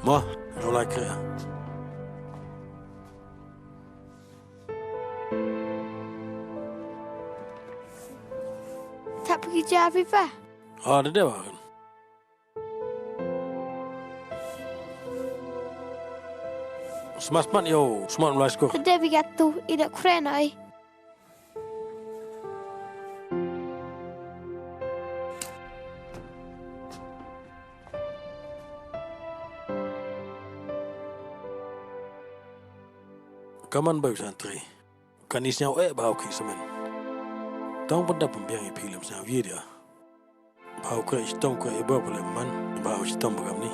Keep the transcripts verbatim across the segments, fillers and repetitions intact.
Mo, ro lai kre. Tap ki ja pipa. Ah, da dewa kan. Smat smat yo, smat mulai sko. Ada bigat tu, ida kren ai. Kaman bai santri. Kan i sñiaw eh ba u khih samen. Tang pynda pynbiang i phi lem sñiaw ye dia. Ba u kre i chitom kre i ba pule man ba u chitom ba gam ni.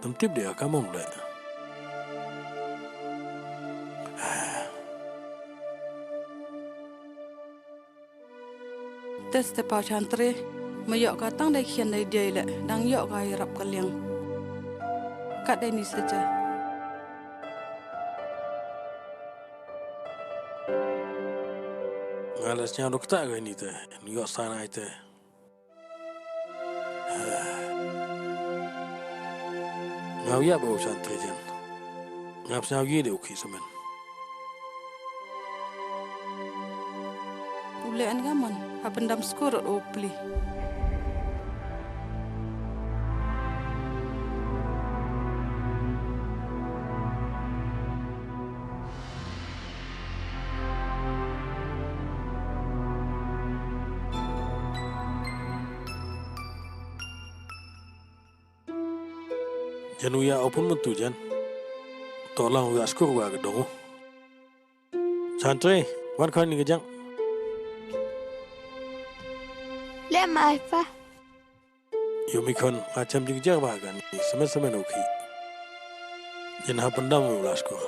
Tam tip dia ka mong le. Tes te pau chantre, ma yoh ka tang dei khian dei diai le, dang yoh ka i rap ka liang. Kat dei ni saja. Nga la sñiaw dok ta ga ni te, ni yoh sana ite. Nga u ya ba u chantre jen. Nga psñiaw ye de u khih samen. U le an ga man, ha pyndam skur o pli. Jan u ya opun mentu jan. To lang u ya skur wa ga dong. Chantre, wan khon ni ga jang. Le mai pa. Yo mi khon, nga cham jing jar ba gan ni, semen semen u khih. Jan ha pyndam u la skur.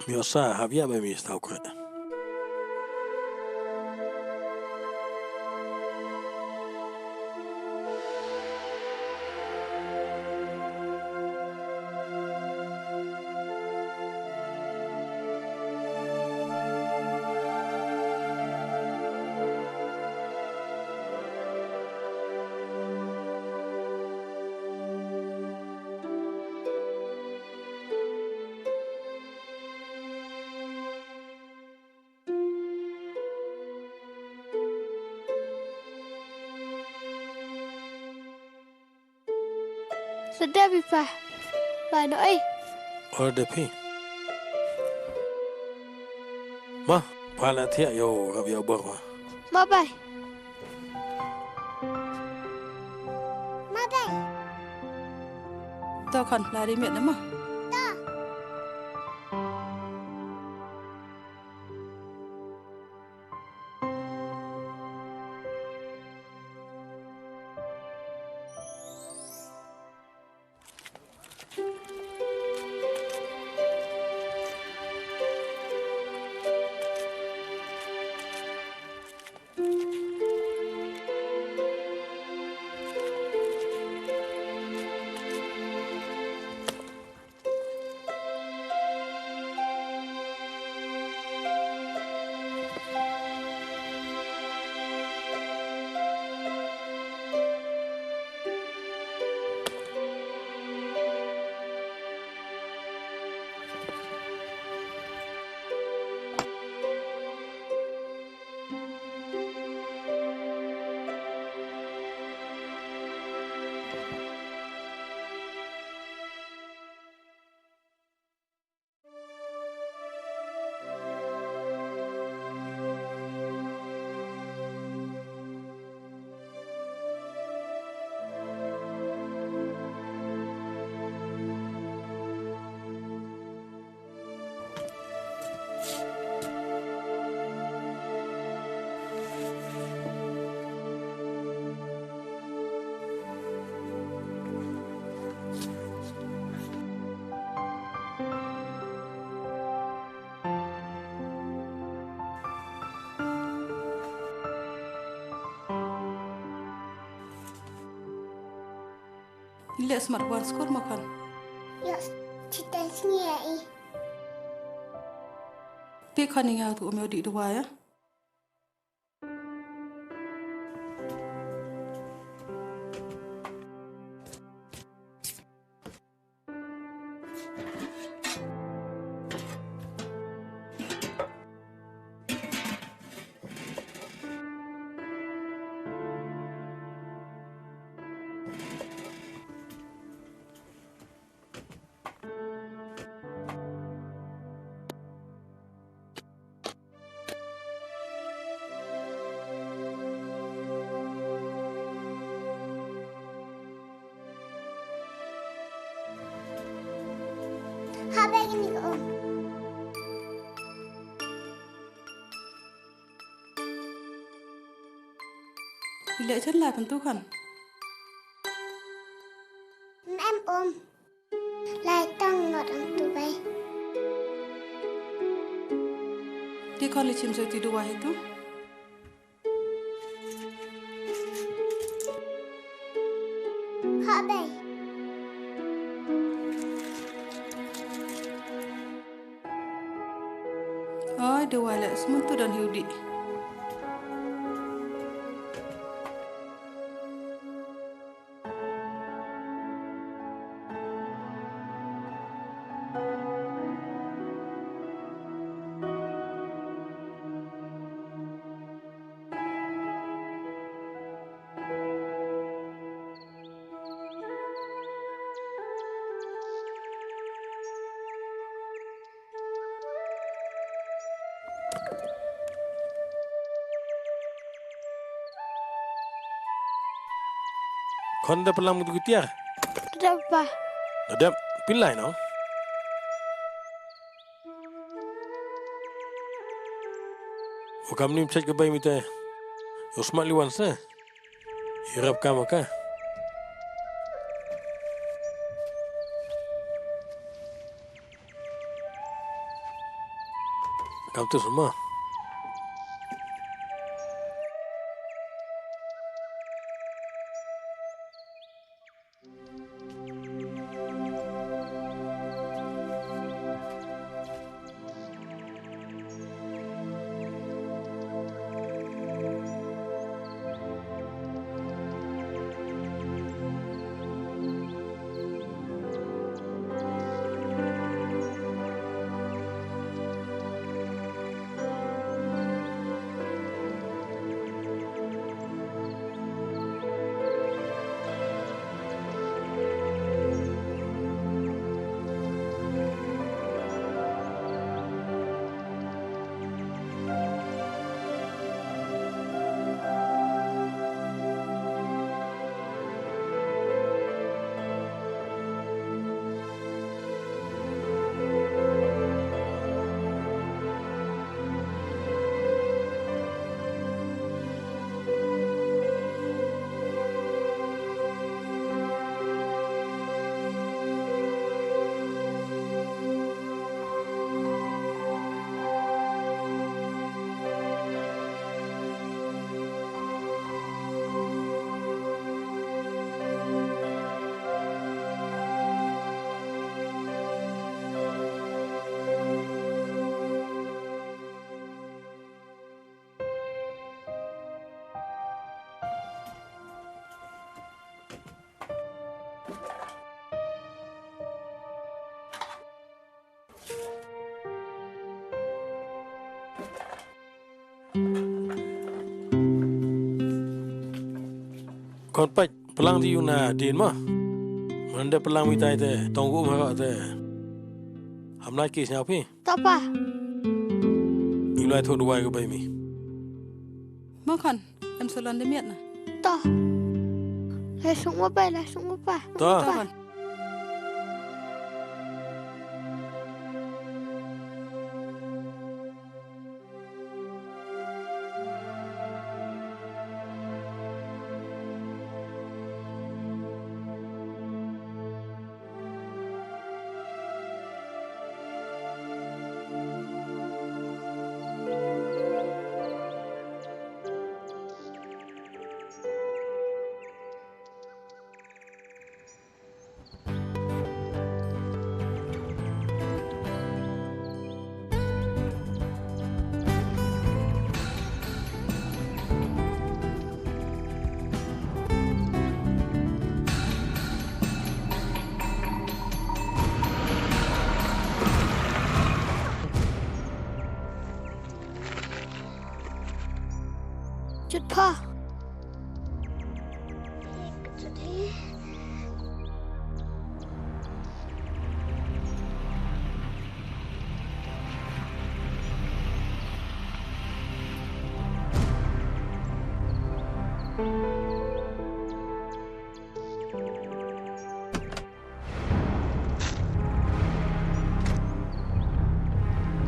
Mi osa hap ya ba mi stau kre. Sa dep i pa. Ba no ai. Ora dep hi. Ma, pa la thiah yo rap yo bor ma. Ma bai. Ma bai. To khon la ri miet na ma. To. Ngi leh smat wan skur mo khon. Ïoh, chitai sngi ïa i. Te khon, ïa nga tu um ïoh dih dawa ïa. Ha bag ni ko. Ile chen la tentu kan. Em um. Lai tang ngot ang tu bai. Ti khon li chim soti dua hi tu. Ha bai. Oi, dua le sementu don hi u dih. Khon da pynlang mut kutia. Da pa. Da dep pynlai no. Wa kam nim chait ka bai mita. Yo smat liwan sa. Irap kam ka. Kam tu semua. Kon pach, plang ti yung na din ma. Manda plang mi tai te, tong gu ma te. Ham na ki sñiaw phi. To pa. Ni lai tho duwai ko bai mi. Mo khon, em salon de miat na. To. Lai suk mo bai, lai suk mo pa. To. To khon. Pa.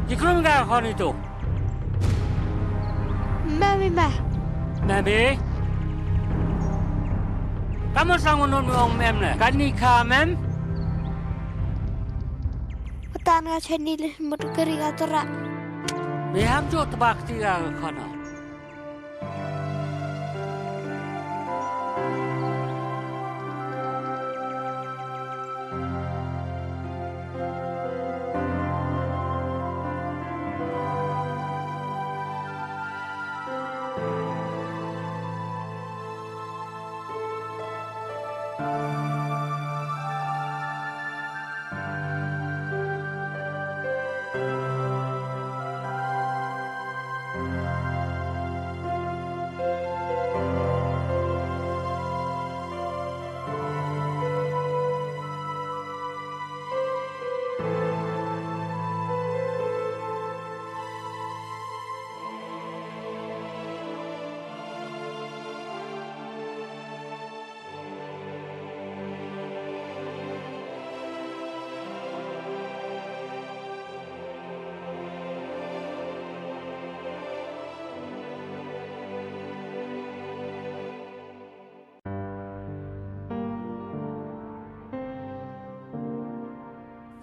Jikrung ga khon itu. Mami ma. Mami. Kamu sangu nun ong mem ne. Kani ka mem. Patan nga chani le mut kari atora. Meham jo tebak tiga khona.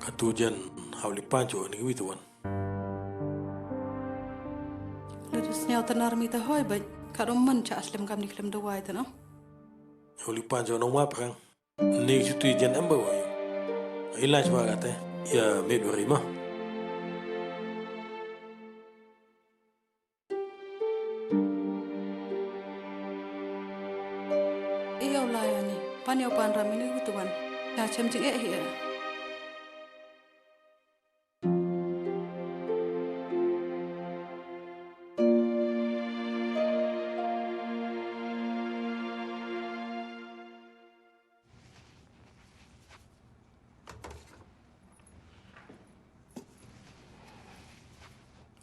Katu jan hau li pancho ni wi tuan. Lada sniaw tanar mi ta hoi bait, ka dom man cha aslem kam ni klem dawai ta no. Hau li pancho no ma prang. Ni chuti jan em ba wa. Ilaj ba kate. Ya me dori ma. Iyo la ya ni. Pan yo pan ram ini gitu kan. Ya chem jing eh ya.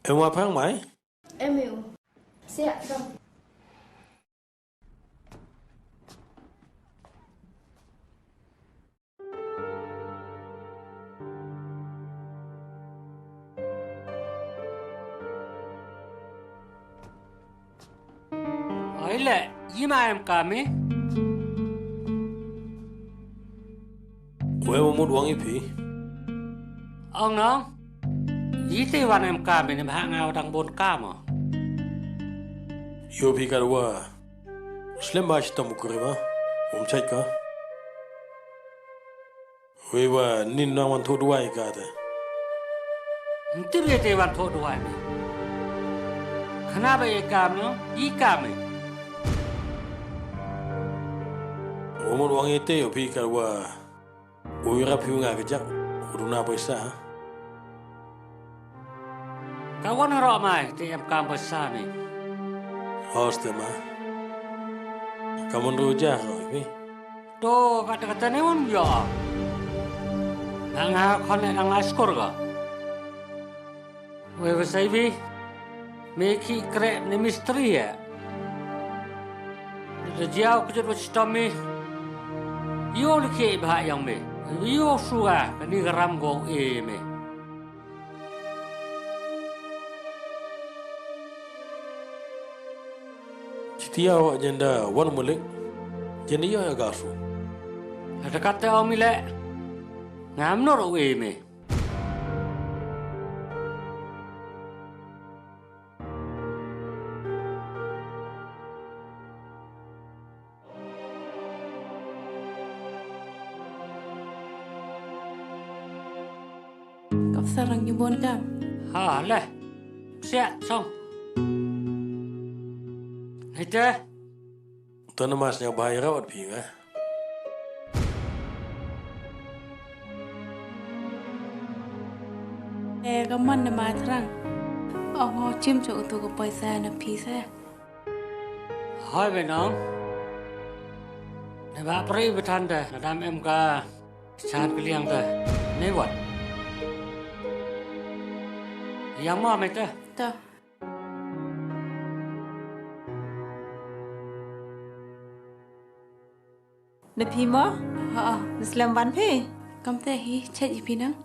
Em wa phang mai? Em u. Siap dong. Oi le, yi ma em kami. Wei wa mut wang i phi. Ong nong. Yi te wan em kami ne bha nga dang bon kamo. Yo phi ka wa. Slem ba shi tam u kuri ma. Um chai ka. Wei wa nin nang wan thoh duwai ka te. Nti be te wan thoh duwai me. Khana ba ye kam no, i kam me. Umur wang ite yo phi ka wa. Wei ra phi nga ka jak. Uduna paisa. Ka wan ro mai te em kam paisa me. Hoste ma. Ka mun ru ja ro me. To, kata kata ne un yo. Nang ha khon ne nang la skor ga. Wei wei sai bi. Me ki kre ne mistri ya. Te jiaw kejut wa chitom me. Yo li ki ba yang me. Yo suga kani garam go e me. Chitia wa jenda wan mulik. Jenda ya gasu. Ada kata om ile. Ngam nor we me. Kap sarang ni bon kam. Ha leh. Siap song. Nite. Tana mas nya bahai rawat pi nga. Eh, ka man na ma trang. Ong ho chim cho utu ka paisa na phi sa. Hoi, Bainong. Naba pyrshah bthan te, nadam em ka shan kaliang te. Nei wan. Yang mo mai te. To. Da phi mo? Ha. Da slem wan phi? Kam te hi, chet i phi nang.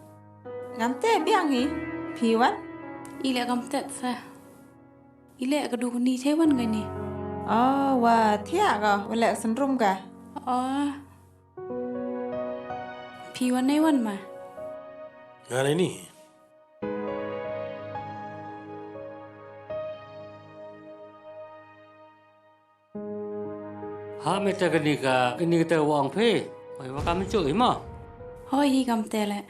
Ngam te biang hi. Phi wan? I le kam te sa. I le ka du ni che wan ngai ni. Oh, wa thiah ka, wa le sendrum ka. Oh. Phi wan nei wan ma. Nga nei ni. Ha me te kani ka, kani ka te wang phi. Oi wa ka me chu i ma. Hoi hi kam te le.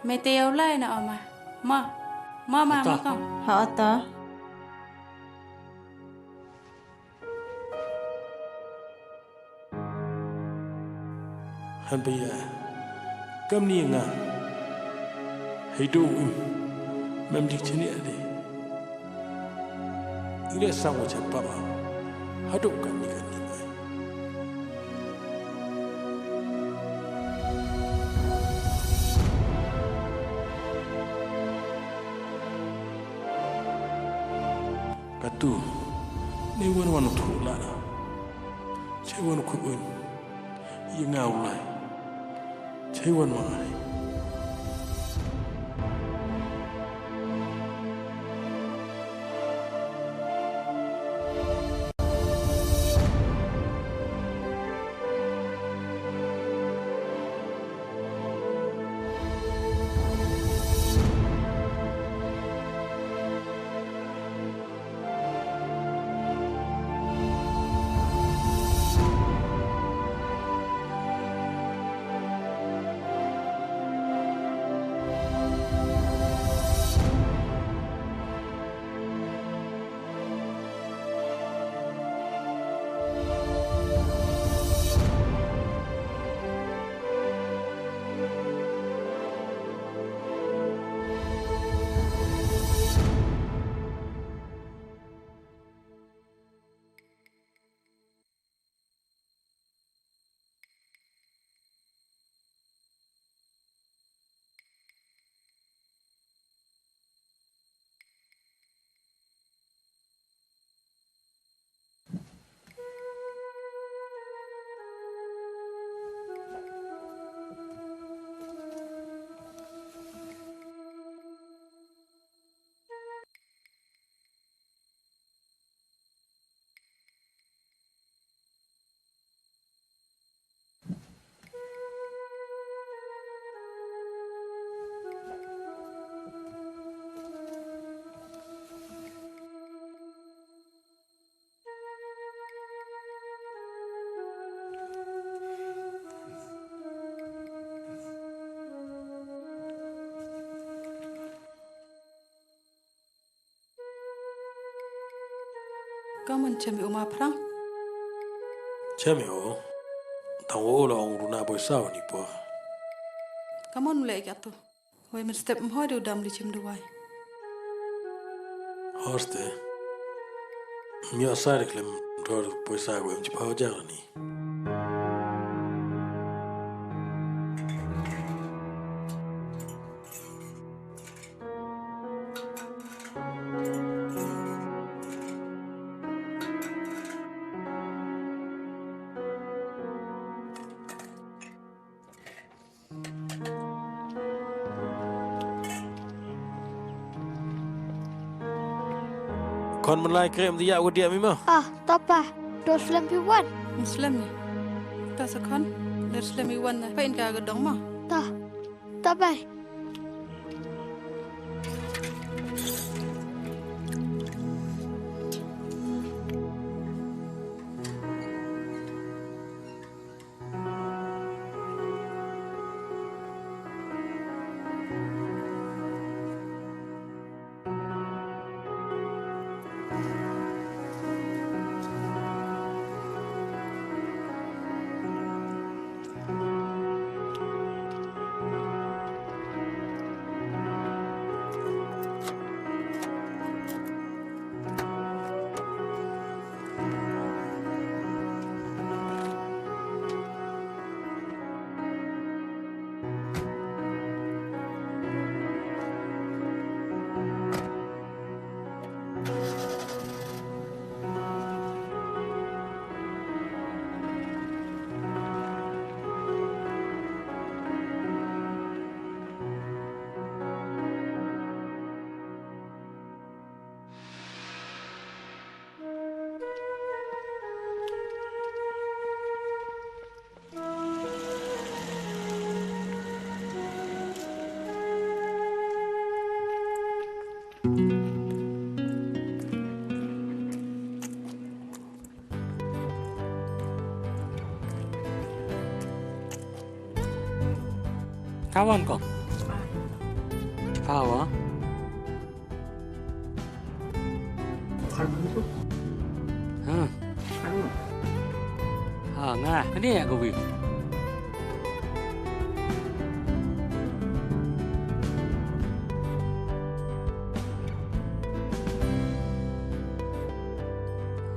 Me te yow lai na oma. Ma. Ma ma ma kam. Ha ta. Han pia. Kam ni nga. Hei du im. Mem dik chini ade. Ile sang wa chapa ma. Haduk kan ni kan ni mai. Katu, ne wan wan u thuk la. Che wan u khuk un. Ye nga u lai. Che wan ma ai. Kaman chem i uma phrang. Chem i o. Tang o la ong runa boy sao ni po. Kaman le ka tu. Wei men step mho de udam li chem duwai. Hoste. Myo sa de klem dor boy sa wem chi pao jang ni. Kon men lai krem dia u dia mi ma. Ah, tapa. Do slem pi wan. Slem ni. Ta sa kon. Der slem i wan na. Pa in ka ga dong ma. Ta. Tabai. Kawan ko. Pawa. Ha. Ha, nga. Ini ya, Gobi.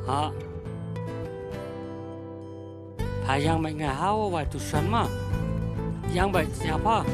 Ha. Pha ïeng beit nga hawa, wa tu san ma. Ïeng beit sha pha.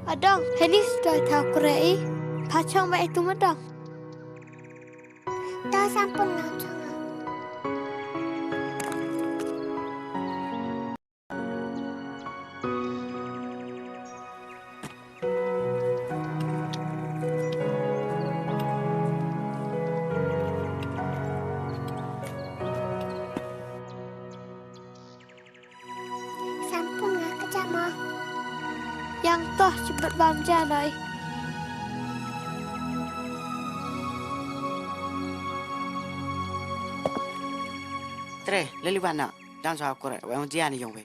Adong, henis doi tau krei, pachong ma itu madong. Ta sampun ngam changa. Sampun nga kejap ma. Yang toh cepat bam janai. Tre, leli wana, dan sa kore, wang jian yong we.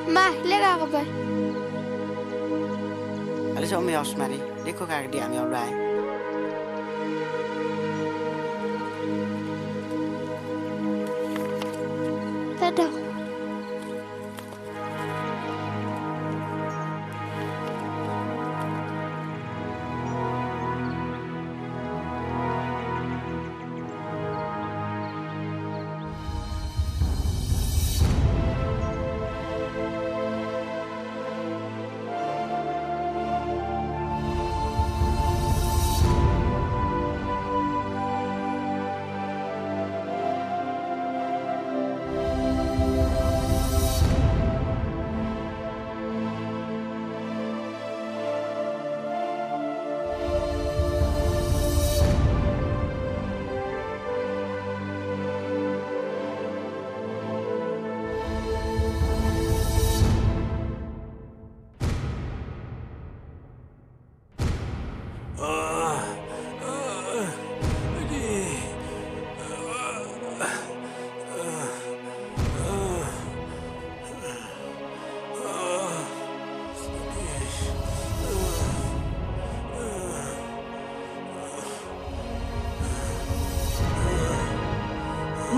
Ma, lega ka bai. Ale sa umi os mari, deko ka di ami olai. Tada.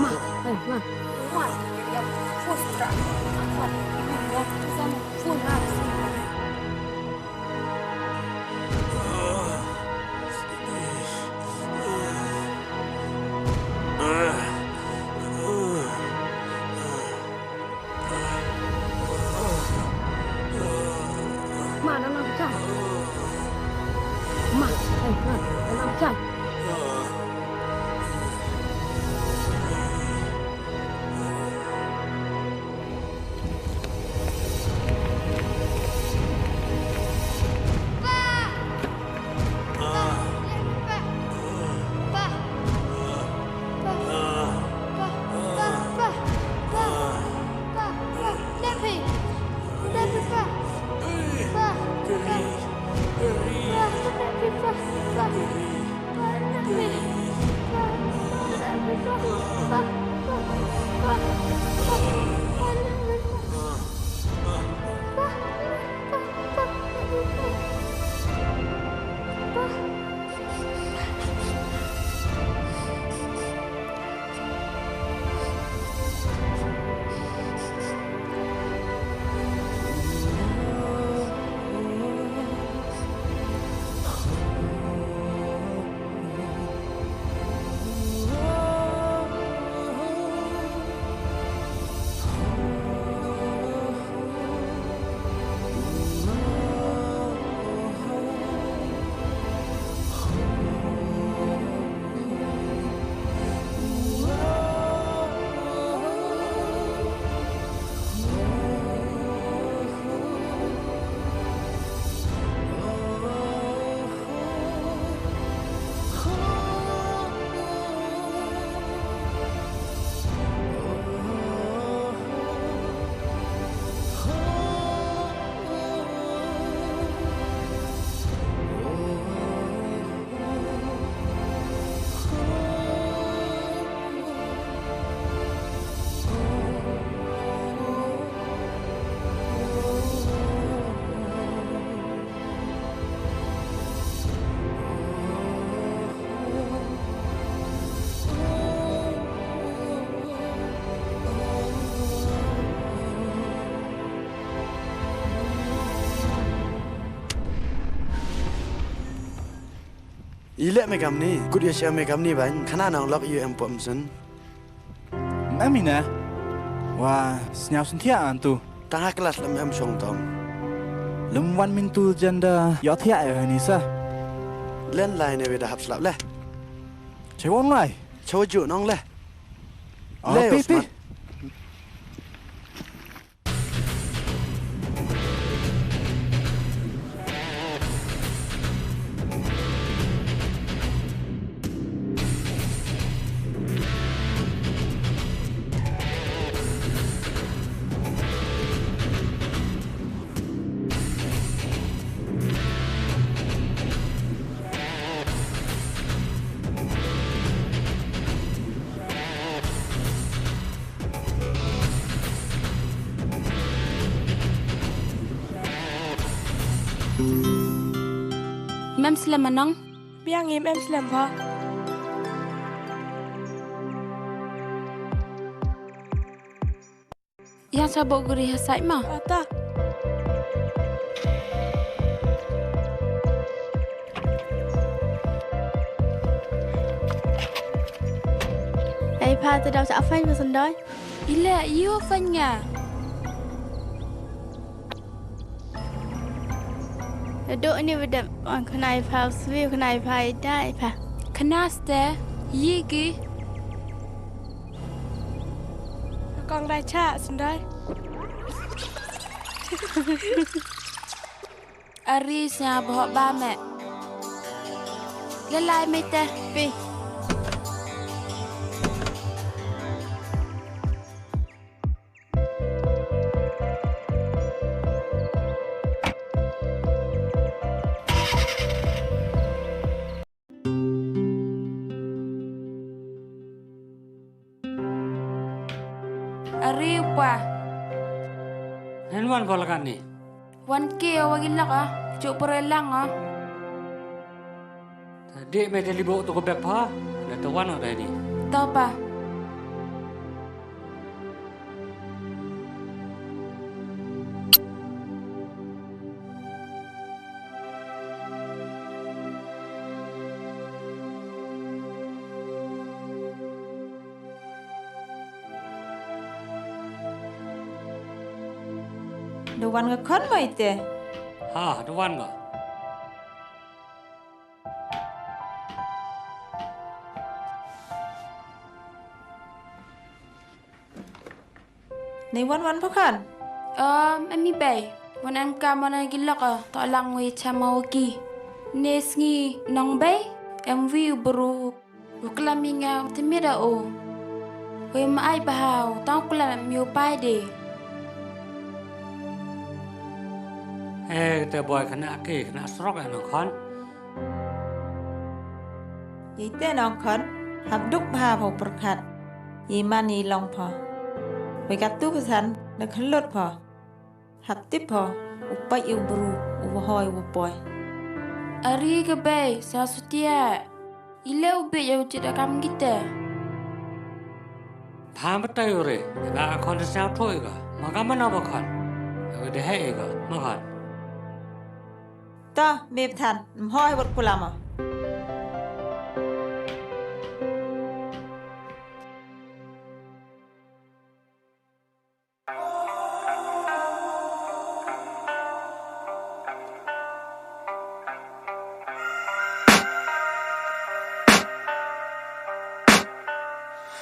Ma, ai, ma. Ma, nang nang pejai. Ma, eh, ma, nang nang pejai. I leh me kamni, kut ïa sha me kamni ban, khana nang lok ïa em pom sun. Em ina. Wa, sñiaw sñiaw antu. Tang ha klas lem em shong tom. Lem wan min tu janda, ïoh thiah ïa hani sa. Len lai ne weda hap slap leh. Che won lai. Che won ju nong leh. Oh, leh pi, pi. Osmat. Mem slem ma nong? Biang im em slem pha. Ïa sa bok guri ha sait ma. Ata. Ei pha, te dau sa fain ma sendai. Ile yu fain nga. Dok ni bedap wan kena ipa uswi kena ipa ida ipa. Kena ste yigi. Kong dai cha sendai. Ari snya bohok ba me. Lelai me te pi. Ari u pa. Ngan wan ko la kane. Wan ki wa ki lak ah, juk pore lang ah. Tadi me tadi bok tu ko bek pa, da tu wan ada ni. Tau pa. Da wan nga khon mai te. Ha, da wan nga. Nei wan wan pha khon. Um, em i bei. Wan em ka mana gi lok a to lang wi chama oki. Nes ngi nong bei. Em wi u bru. U klam i nga u timit a u. Wei ma ai bha u tang u klam i u pai de. He, te boy khana ke, khana srok e nong khon. Yei te nong khon, hap duk bha pha u pyrkhat. Yei man yei long pha. Wei katu pha san, da khalut pha. Hap tip pha, u pait u bru, u wahoi u poi. Ari ka bei, sa sutia. Ile u bit ya u jit akam kita. Pha batai ure, ba khon da sa thoi ga, ma ka mana ba khon. Ewe de he ga, ma khon. Ta, me pthan, mhoi wat kulama.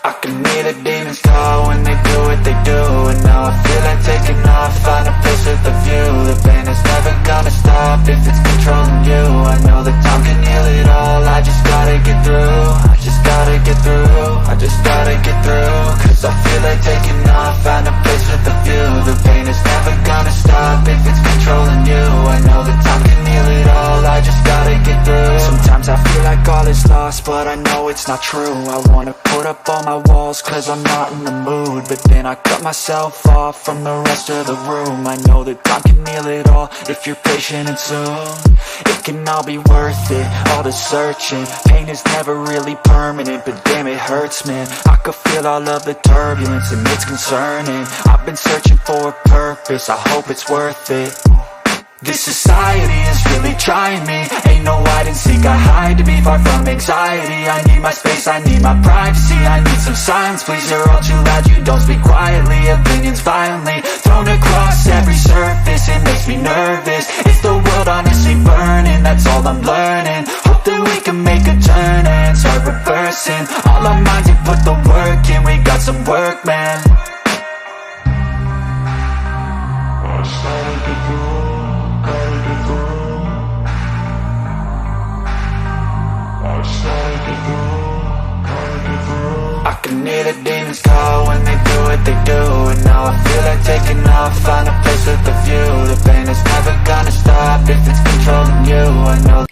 I can hear the demons call when they do what they do. And now I feel like taking off, find a place with a view. The pain is never gonna stop if it's controlling you. I know that time can heal it all, I just gotta get through. I just gotta get through, I just gotta get through. Cause I feel like taking off, find a place with a view. The pain is never gonna stop if it's controlling you. I know that time can heal it all, I just gotta get through. Sometimes I feel like all is lost, but I know it's not true. I wanna put up all my walls, cause I'm not in the mood. But then I cut myself off from the rest of the room. I know that time can heal it all if you're patient, and soon it can all be worth it. All the searching, pain is never really permanent, but damn, it hurts, man. I could feel all of the turbulence, and it's concerning. I've been searching for a purpose, I hope it's worth it. This society is really trying me. Ain't no hide and seek, I hide to be far from anxiety. I need my space, I need my privacy. I need some silence, please. You're all too loud, you don't speak quietly. Opinions violently thrown across every surface, it makes me nervous. Is the world honestly burning? That's all I'm learning. Hope that we can make a turn and start reversing. All our minds and put the work in, we got some work, man. I just gotta get through, gotta get through. I just gotta get through, gotta get through. I can hear the demons call when they do what they do. And now I feel like taking off, find a place with a view. The pain is never gonna stop if it's controlling you. I know.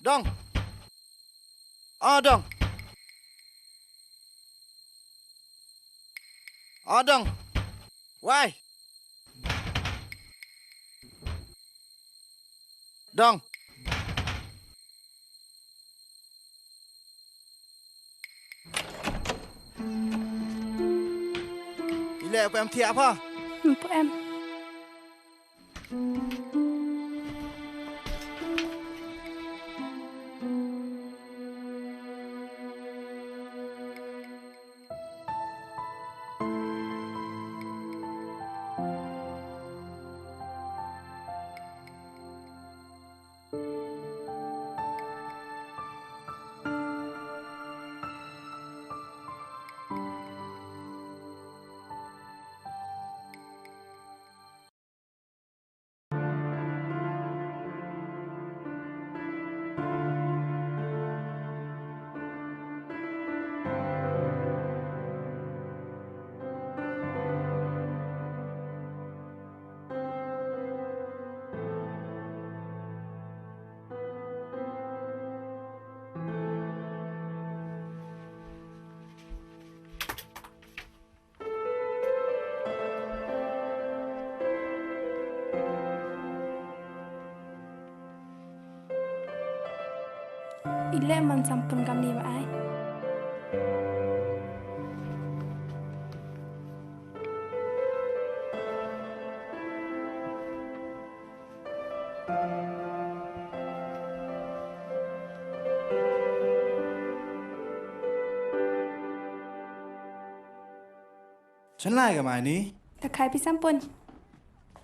Dong. Ah, Dong. Ah, Dong. Wai. Dong. Ile, pha em thiah pha? Hmm, pha em. I leh man Sampun kam ni ma ai. Chan lai ka mai ni? Ta khai pi Sampun.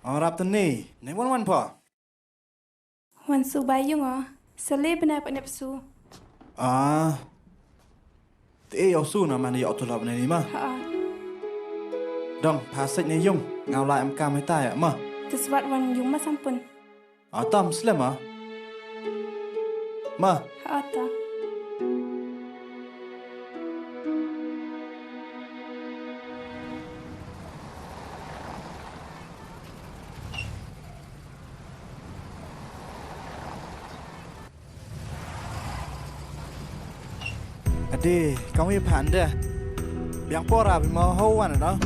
Ong rap tan ni, ne wan wan po. Wan su bai yung o. Sale bnai pa nep su. Ah. Te e yow su na man yow tu lap ne ni ma. Ha. Dong, pha sek ne yung. Ngaw la em kam hita ya ma. Te swat wan yung ma Sampun. Atam slem a. Ma. Ha ta. Ade, kong wi phan de. Biang pora bi mo ho wan da.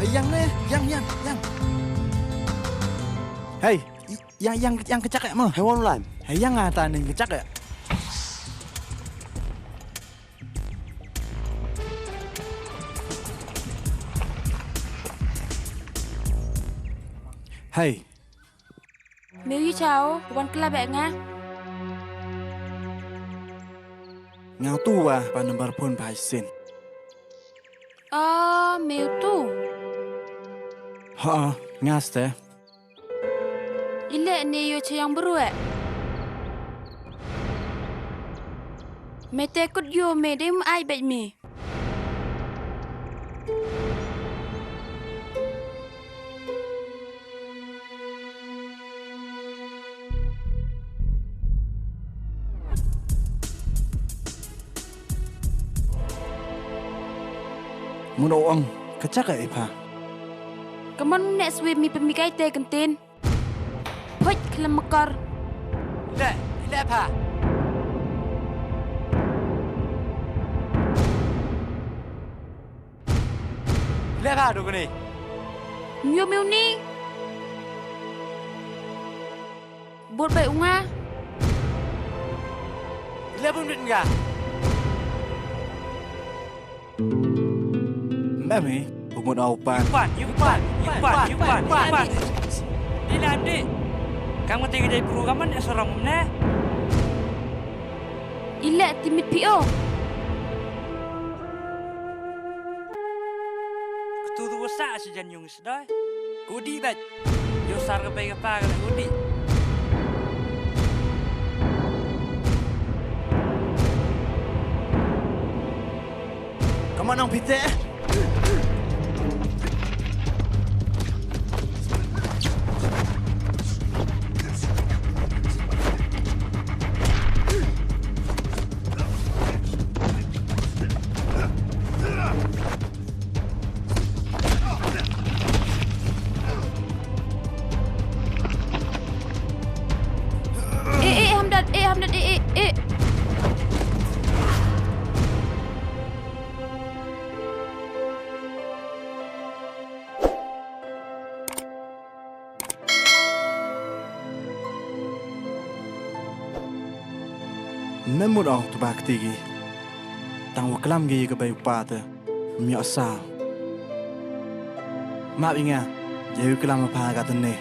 Hey, yang ne, yang, yang, yang. Hey, yang, yang, yang kechak ya mo. Hey, wan lan. Hey, yang ata ne kechak ya. Hey. Meu yu chao, wan kla bek nga. Nga tu wa pa number phone pa sin. Oh, meu tu. Ha, nga ste. Ile ne yo chayang bru eh. Me te kut yo me de m ai bek me. Mun ong, kachak e pha. Kaman ne swi mi pemikai te kentin. Phoit khlem makor. Ile, ile pha. Ile pha dukni. Myo myo ni. Bot bai unga. Ile bun bit nga. Mami, umut au pan. Pan, yu pan, yu pan, yu pan, yu pan. Di la di. Kamu tinggi dari buru kaman ya seram ne. Ile timit pio. Ketu tu sa si jan yung sedai. Kudi bat. Yo sar ke pai ke pa ke kudi. Kaman nang pite. Eh, eh, Hamdan, eh, Hamdan, eh, eh, eh. Mem mut ong tu ba kti gi. Tang wa klam gi ka bai u pa te. Myo sa. Map i nga. Ye u klam pha ka tene.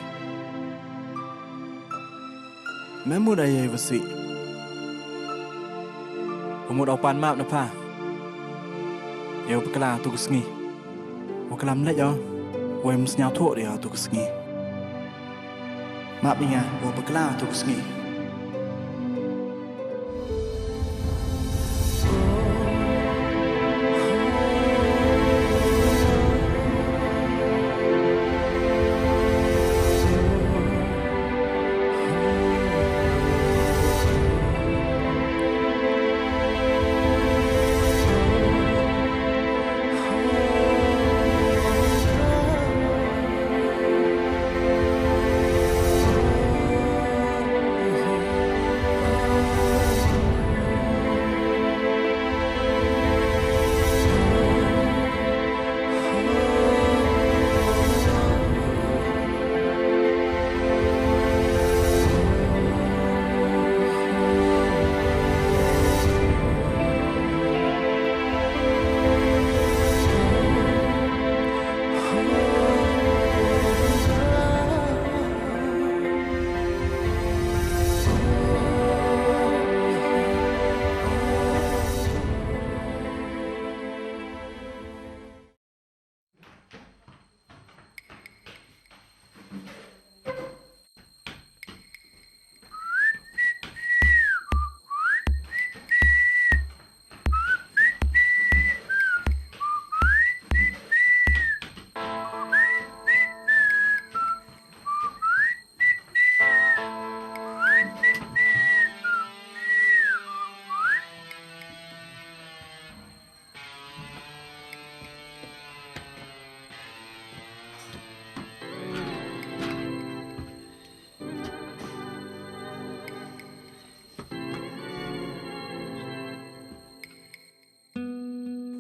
Mem mut ai ye vasi. U mut au pan map na pha. Ye u klam tu sngi. Wa klam leh o, wa ym sñiawthuh de o tu ka sngi. Map i nga, wa bakla tu ka sngi.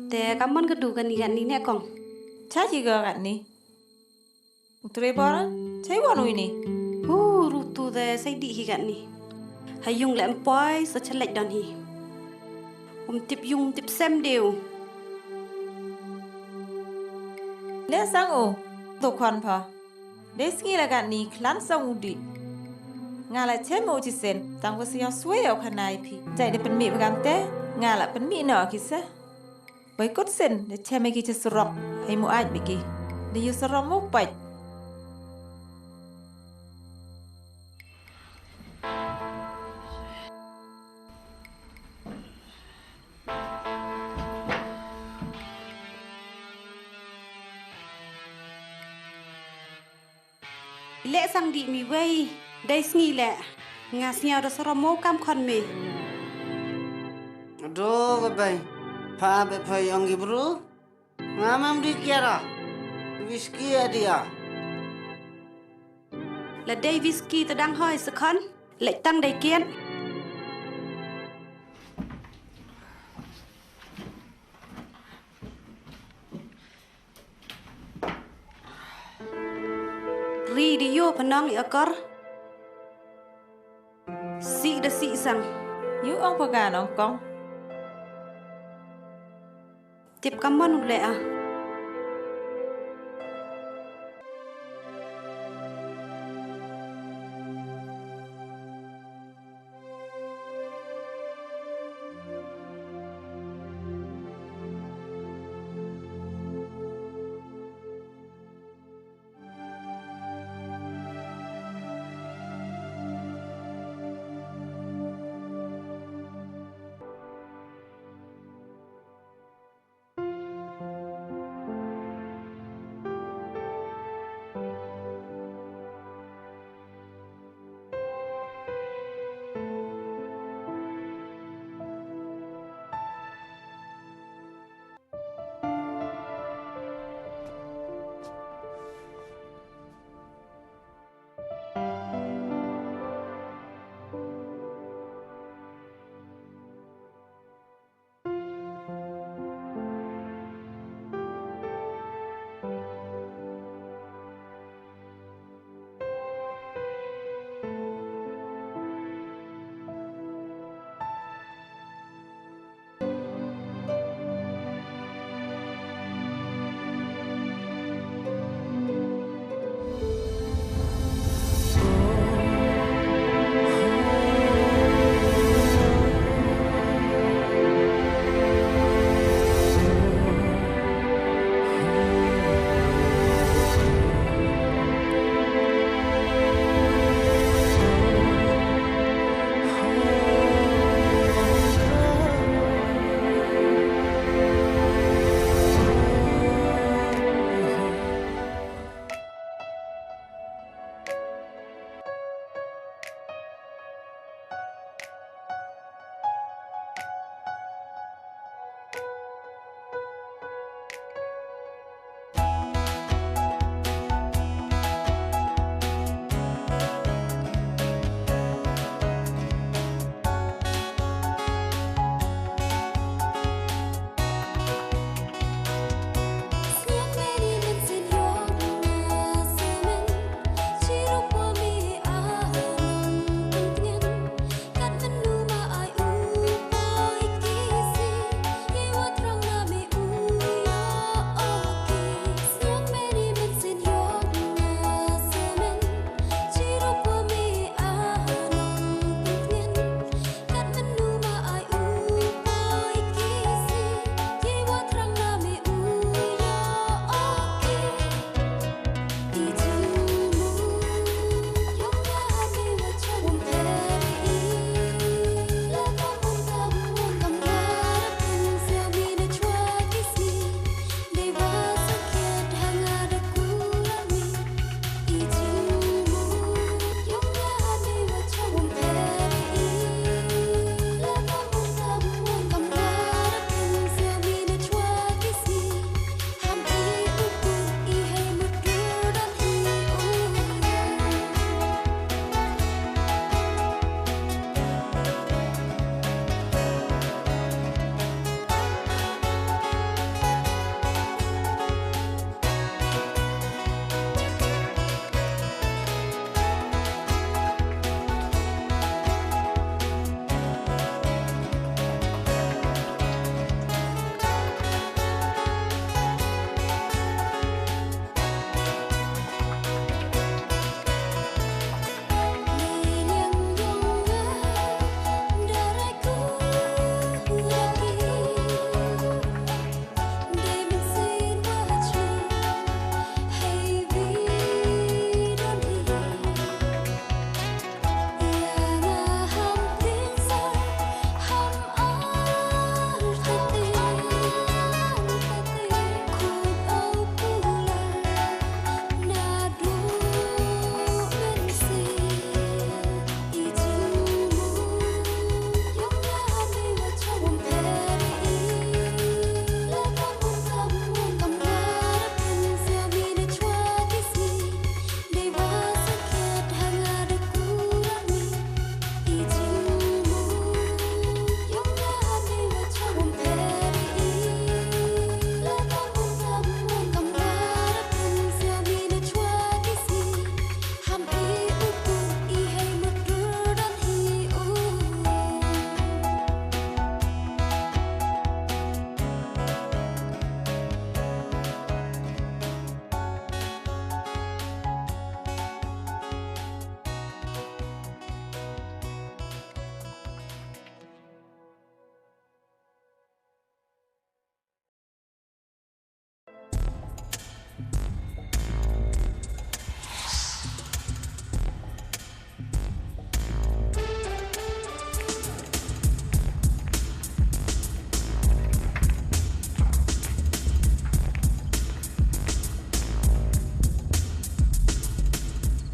Te ka mon ka du kani katni ne kong. Cha ki ga katni. U Trevor, cha i wan u ini. Hu, rutu te sa i dih hi katni. Ha yung leh em poi sa chalek don hi. Um tip yung tip sem deu. Leh sang u. Tu khon pha. Dei sngi la katni khlan sang u dih. Nga la chem u chi sen. Tang wa sa yong swe o khanai phi. Jai de pynmih bagam te. Nga la pynmih no ki sa. Wei kut sin, da chem ki cha surok, hei mu aij biki. Da yu surok mu pait. Leh sang dih mi wei, dei sngi leh. Nga sngiaw da sarom mo kam khon me. Do ka bai. Pha be pha yong ki bru. Nga mam di kiara. Whisky a dia. La dei whisky ta dang hoi sa khon. Leh tang dei kian. Ri di yu pha nong i akor. Sih da sih sang. Yu ong pha ka nong kong. Tip ka mon u leh a.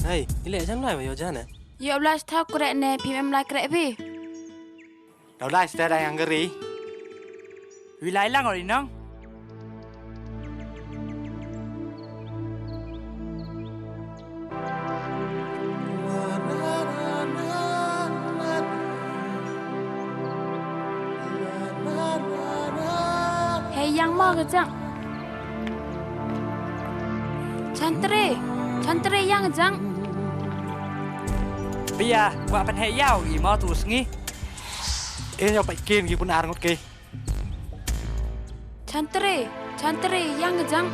Hei, i leh jan lai ba ïoh jan eh? Ïoh blast thaw kreh ne phim em lai kreh phi. Daw lai step dang yang gari. Wi lai lang ori nang. Hei, ïang mo ka jang. Chantre, Chantre, ïang jang. Pia, kwah pynheh ïaw i mo tu sngi. In ïa pait kin ki pun ar ngut ki. Chantre, Chantre, ïang jang.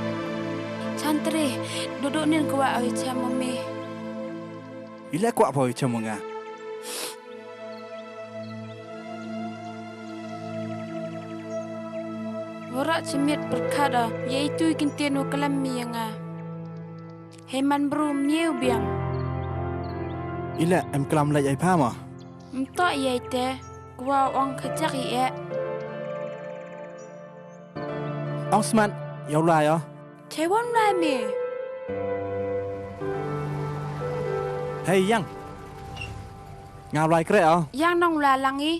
Chantre, dudu nin kwah oi cha mami. I leh kwah poi cha manga. Wara chimit pyrkhat da, ïa itu i kyntien u klam mi ïa nga. Hei man bru miu biang. I leh em klam leh ai pha ma. Mto ïa ite, kwah ong khajak i eh. Ong smat, ïa u lai o. Chewon lai me. Hei, ïang. Nga u lai kreh o. Ïang nong lai lang i.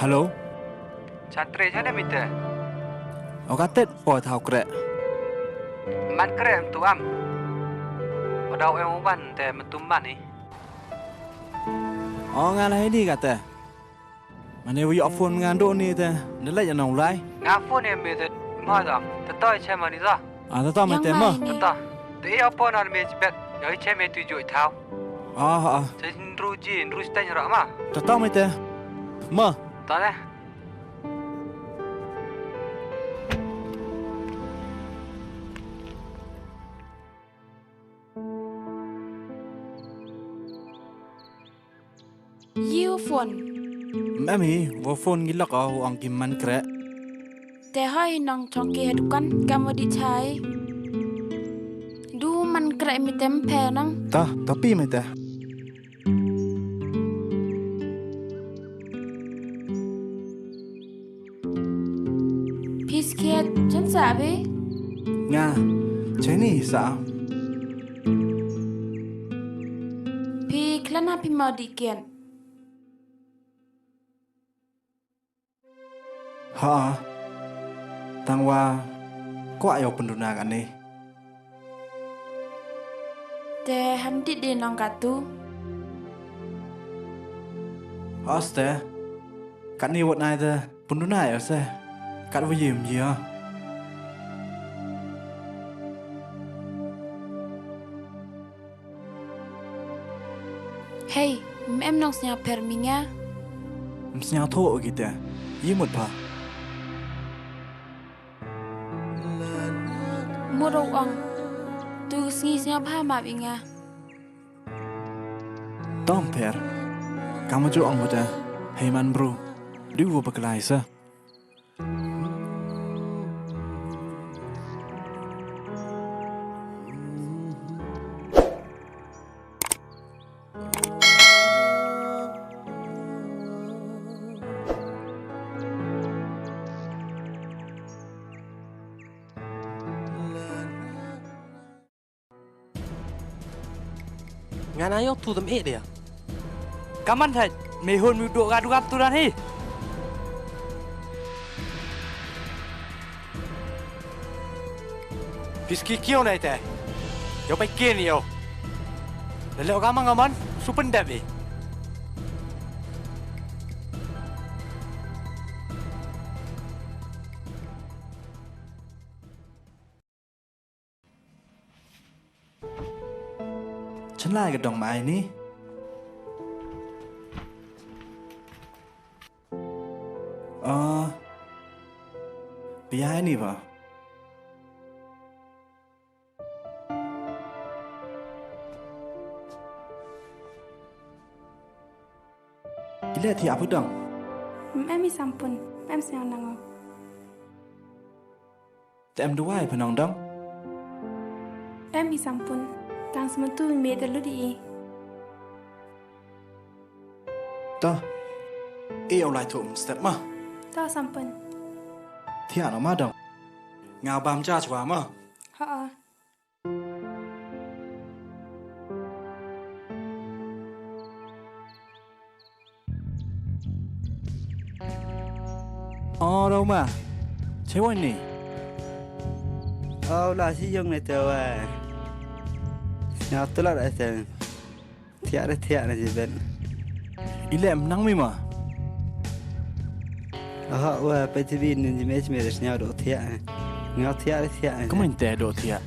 Hello. Chantre, jane mite. Oka tet po thau kreh. Man kreh em tu am. Padau em uban te metum man ni. O nga la hei ni kate. Mane wi ïoh phone nga ndo ni te, ne leh ïa nong u lai. Nga phone em me te, ma da. Te toi che ma ni da. A te to me te ma. Te to. Te ïoh phone ar me chipet. Ïoh che me tu ju thau. A a. Te ndru ji, ndru steng ra ma. Te to me te. Ma. To ne. Ïa u phone. Mami, wa phone ngi lok o, u ong ki man kreh. Te hoi nong chong ki ha dukan, kam wa di chai. Du man kreh mi tem phe nang. Ta, tapi me te. Phi skhiat jan sah phi? Nga, Jenny sah. Phi khlana phi mo dih kian? Ha. Tang wa kwah ïa u pynduna kane. Te ham dih dih nong katu. Hos te. Katni wat nai te pynduna ïa se. Kat wa yim ïa. Hei, mem nong sñiaw pher mi nga. Em sñiaw thoh kita. Yim mut pha. Mut ong. Tu sngi sñiaw pha map i nga. Tom pher. Kam ju ong wada. Hei man bru. Du wa bakla i sa. Nga na ïoh tu tam eh dia. Kaman thait, me hun mi duk ga duk tu dan hi. Piski kio nai te. Yo pai kien yo. Lele ka mang aman, supen dep eh. Chan lai ka dong mai ni. Ah, pia ni ba. Ile ti apu dong. Em i sampun, em siang nango. Te em duwai pynong dong. Em i Sampun. Tang smetu me da ludi i. To. I u lai tu step ma. To Sampun. Thiah no ma dong. Nga bam ja chwa ma. Ha. Oro ma. Chewa ni. Oh, la si yong ne te wa. Sñiaw tla ra sen. Thiah re thiah na ji ben. Ile em nang mi ma. Aha, wa pe ti bi nin ji me chi me re sñiaw do thiah. Nga thiah re thiah. Kaman te do thiah.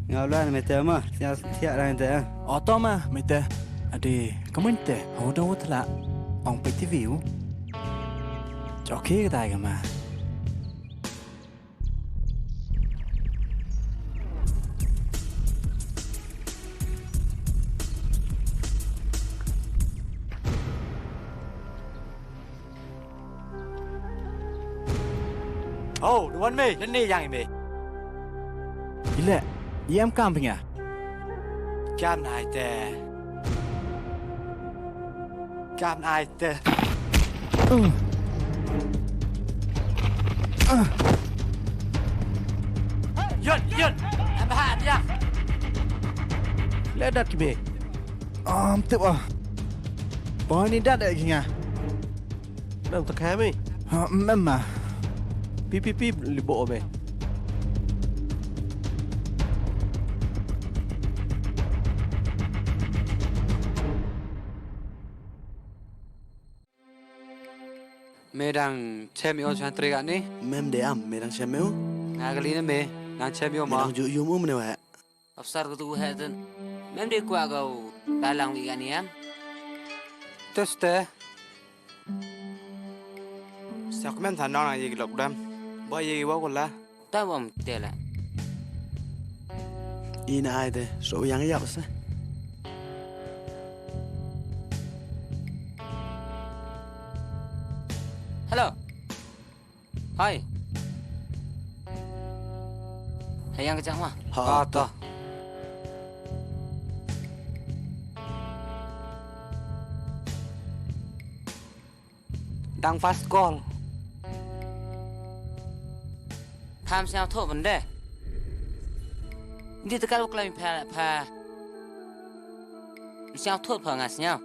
Nga ulan me te ma, sñiaw thiah rang te. Oto ma me te. Adi, kaman te. Ho da wut la. Ong pe ti vi u. Choki ka dai ka ma. Oh, the one me, lane yang me. Ile, yam kam pinga. Kam nai te. Kam nai te. Yun, yun. Am ha dia. Le dat ki be. Am tip ah. Boy ni dat ki nga. Nang ta kha me. Ha, mem ma. Pi pi pi li bo be. Me dang chem ïa u shan tri gani? Mem de am, me dang chem ïa u? Nga kali ne me, dang chem ïa u ma. Me dang ju ïa u mne wa. Officer ko tu he ten. Mem de kwah ko dalang wi gani am. Teste. Sak mem than nang ye ki lok dam. Ba ye wa ko la. Ta bom tela. Ina ai de, so yang yak se. Hello. Hai. Hai yang kejang mah. Ha, ha, to. Dang fast call. Pham sñiaw thoh ban de. Ndi te kar u klam pha pha. Sñiaw thoh pha nga sñiaw.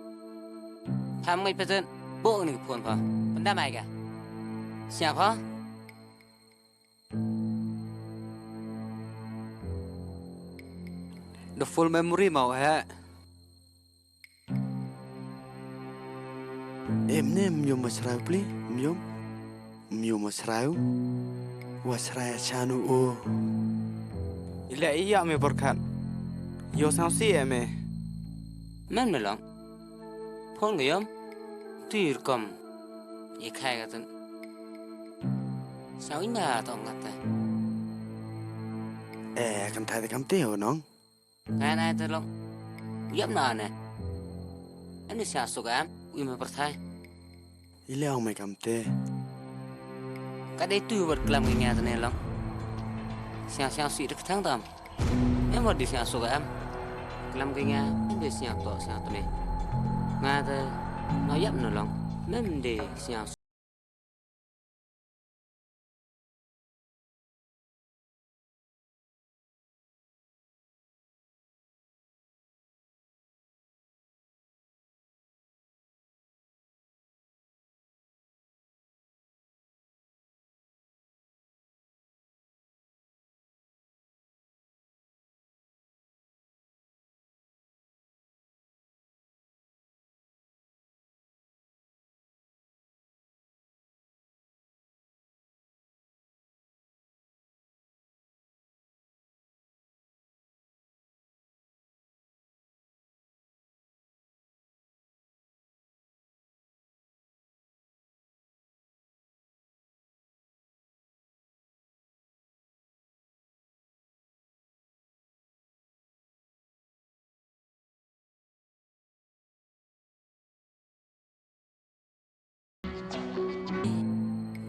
Pham ngai pha ten. Bo ni phone pha. Pynda mai ka. Sñiaw pha. The full memory mau he. Em ne myom ma srai pli, myom. Myom ma srai. Wa srai chanu o. Ila iya me berkat. Yo sang si em e. Mem ne long. Phone ga yom. Tu ir kom. Ye khai ga tun. Sang ima tong kata. Eh, kan thai de kam te ho nong. Ngai nai te long. Yap na ne. Ani sia suk am, ui me pyrthai. Ile ong me kam te. Ka dei tu wat klam ki nga te ne long. Sia sia si de ktang tam. Em wat di sia suk am. Klam ki nga, em de sia to sia te ne. Nga te, no yap na long. Mem de sia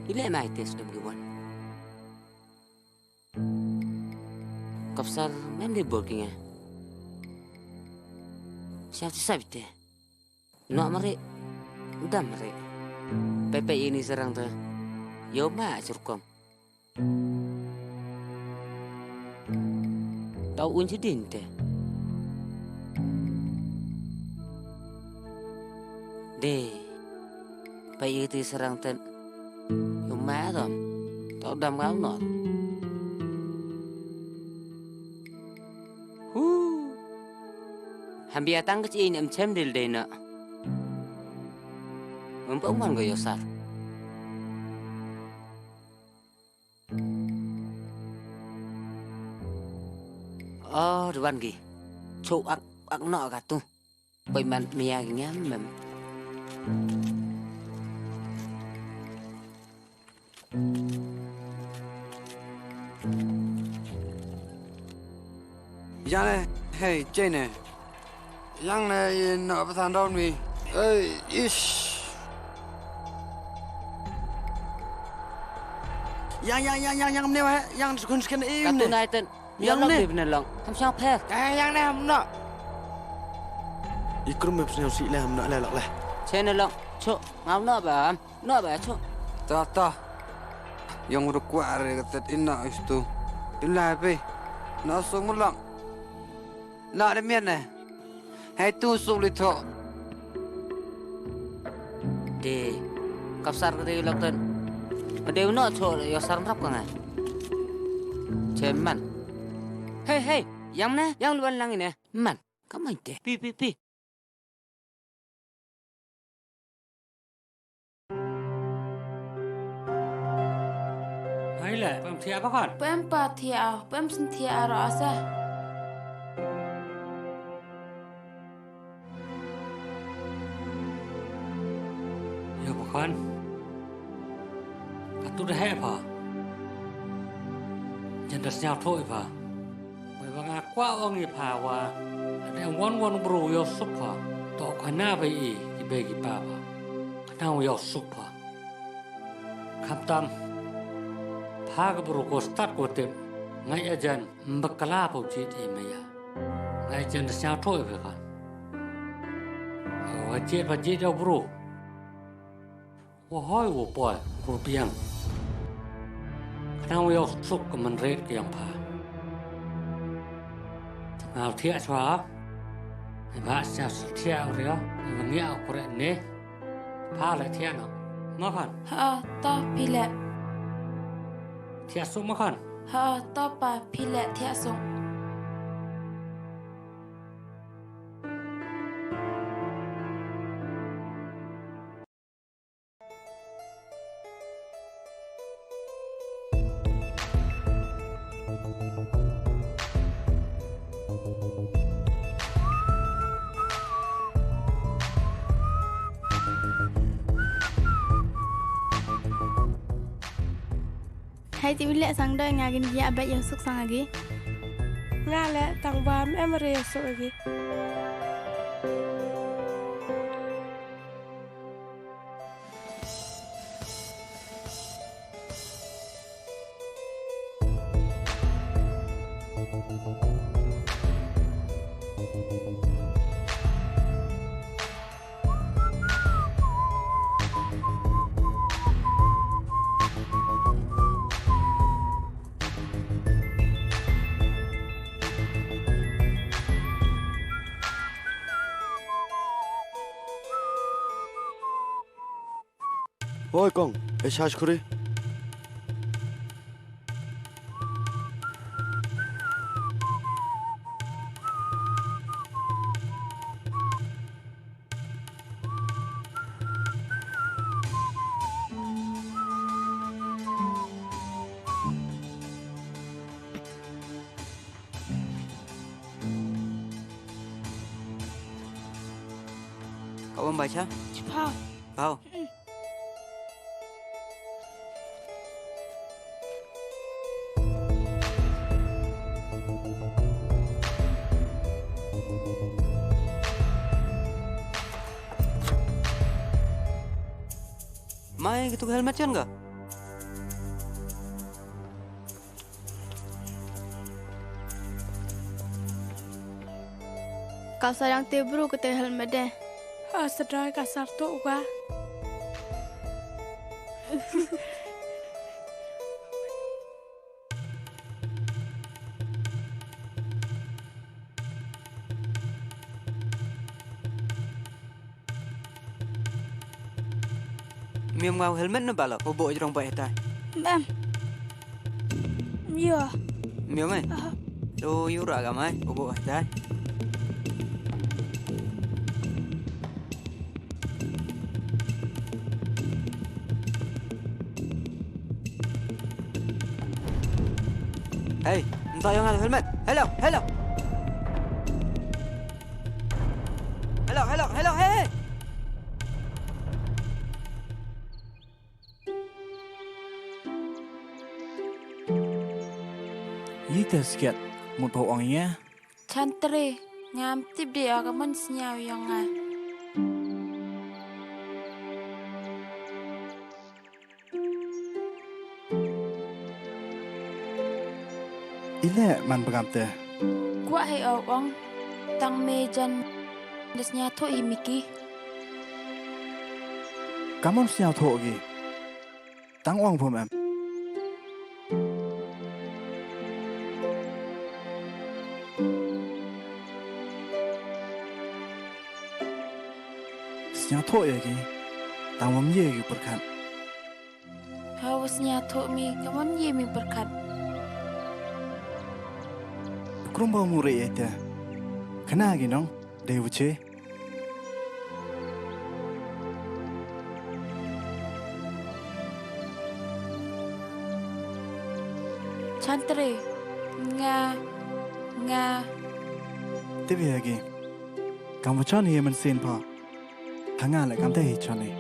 Ile mai test dum ki wan. Sar mem de bor ki nga. Siap ti sab te. Nok mari. Dam mari. Pepe ini serang te. Yo ma surkom. Tau un chidin te. De. Pai iti serang ten. Yuma dom. Tau dam kau not. Hu. Hambia tang kecil ini em chem dil de na. Mempa uman go yosar. Oh, duan gi. Chu ak ak no ka tu. Poi man mia gi ngam mem. Yang ne, hei, Jane ne. Yang ne, yin no patan don mi. Ei, ish. Yang, yang, yang, yang, yang ne wa, yang kun sken im ne. Katun aitan. Yang ne. Bib ne long. Ham siang pher. Eh, yang ne, ham no. Ikrum me psniang si le, ham no le lok le. Che ne long. Chu, ngau no ba. No ba chu. Ta ta. Yang udah kuat re kata ina istu. Ila pe. Na sung mulang. Na de mian ne. Hai tu sung li tho. De. Kapsar kata ilok tan. Ade no chu yo sar rap ka ngai. Che man. Hei hei. Yang ne, yang luan lang ine. Man. Kamai de. Pi pi pi. Hai le, pem thiah ba kan? Pem pa thiah, pem sen thiah ro asa. Yo ba kan? Katu dah he pa? Jan das nyau thoi pa. Wei ba nga kwah ong ïa pha wa, lada wan wan u bru u ïoh suk pha, to khana ba i ki bei ki pa pha. Khnang u ïoh suk pha. Khamtam pha ka bru ko stad ko tip, ngai ajan mbakla pha u jied i maya. Ngai ajan da sñiaw thoh i pha kan. Wa jied pha jied ïa u bru. Wa hoi wa poi, wa biang. Khnang wa ïoh suk ka mynried ka yong pha. Te nga thiah chwa. Ai ba sa thiah u ria, ai ba ngia u kure ne. Pha le thiah no. Ma khan. Ha, ta phi le. Thiah suk ma khan. Ha, ta pa phi le thiah suk. Hai ti u leh sang da nga gin ïa bad ïa suk sang agi. Nga leh tang ba em re ïa suk agi. Hoi kong, e sha shkuri. Ka wan bai cha? Chipau. Pau. Mai, kitu helmet chen ka? Aw, sa dang te bru kata helmet de. Ha, sa dang ka sar to wa. Miam ngau helmet no balok, ubo jrong bai hetai. Mem. Yo. Miam mai. Aha. To yura ga mai, ubo hetai. Hey, nta yong helmet. Hello, hello. Hello, hello, hello, hey, hey. Yi te siat mut pau ong ya. Chantre, ngam tip de aga man sniaw yong nga. Ile man pagam te. Kwah hei o ong tang me jan da sniaw tho hi miki. Kamon sniaw tho gi. Tang ong pum em. Sniaw tho ya gi. Tang wam ye gi perkat. Hawa sniaw tho mi, kamon ye mi perkat. Krum ba mu re ya te. Kana gi nong, dei wuche. Chantre, nga, nga. Tibi agi. Kam wachon ye man sin pa. Hanga le kam te hi chon ni.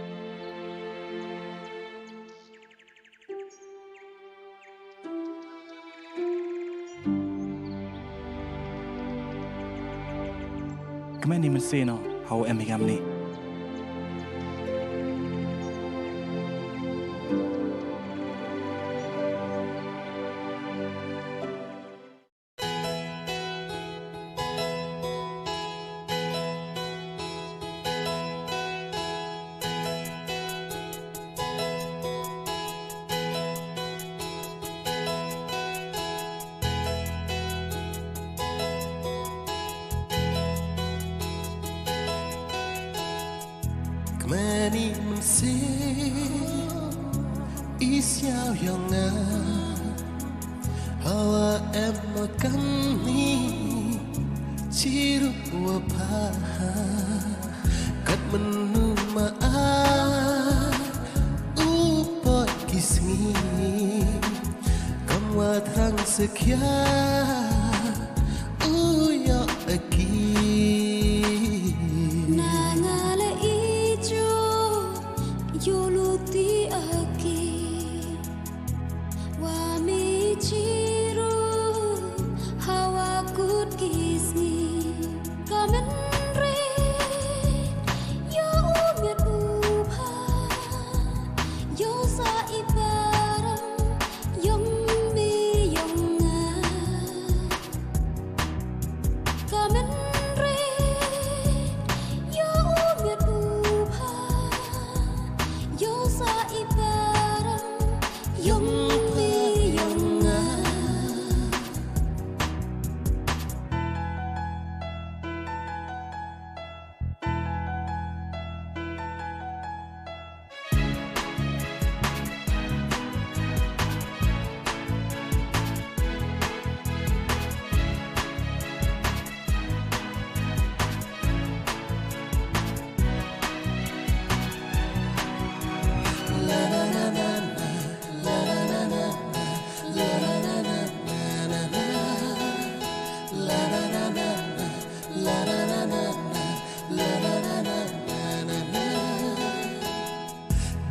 Kmen ni mynsiem no, hau em hi gamni. Kmeni mynsiem i siaw yong nga. Hawa em kamni chirup wa pha. Kat menu ma a u pot ki sngi. Kam wa thrang sekhia u yok aki. Na nga le i jo yo luti aki. Wa mi chiru hawa kut ki sngi. Kamen re yo u miet u pha. Yo sa i param yong mi yong nga. Kamen re yo u miet u pha. Yo sa i param yong mi yong nga.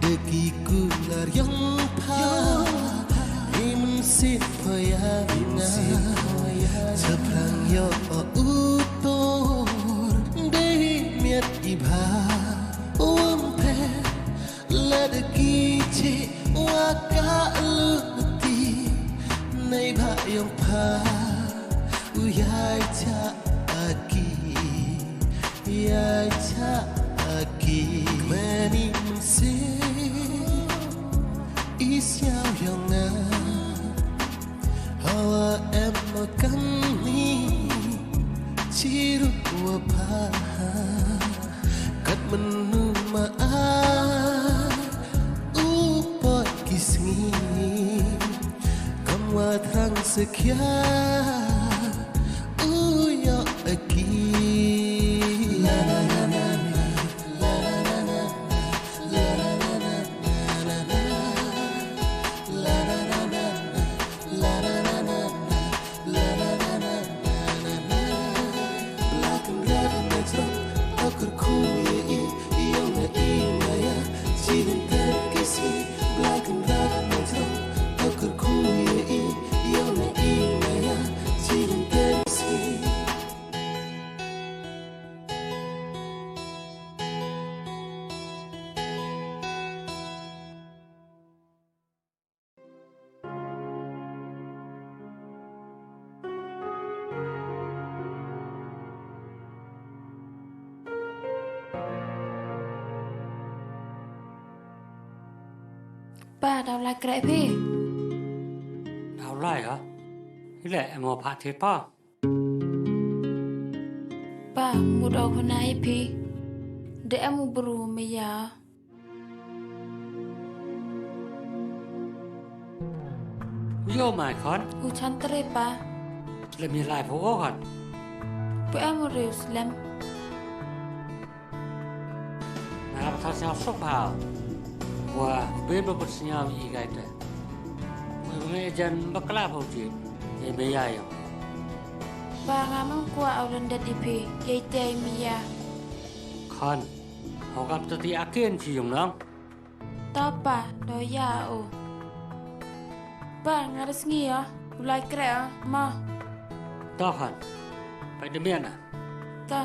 Da ki kular yong pha, im sit pha ya nga. Chaprang yo u tor, dei miat i bha, um phe, lad ki che, wa ka luti, nei bha yong pha, u yai cha aki. Ïa cha aki mani mynsiem i sñiaw yong nga. Hawa em ma kani chirup wa pha. Kat mynnu ma ai u pot ki sngi. Kam wa thrang sakhia u ïoh aki. La la la la la. Pa, daw lai kreh phi. Daw lai ha? Ile em wa pha the pa. Pa, mut o khuna i phi. De em u bru me ya. Yo mai khon. U chan tre pa. Lem ye lai pho o khon. Pu em u riu slem. Na ba thas nyau sok ba. Wa ben ba bot snyau i gai te. Wa me jan ba kla pho ji. Ye me ya yo. Ba nga mong kwa au lendet i phi. Ye te mi ya. Khon. Ho kap te ti akin chi yung nong. To pa, to ya o. Pa, nga da sngi o. U lai kreh o. Mo. To khon. Peit da mian a. To.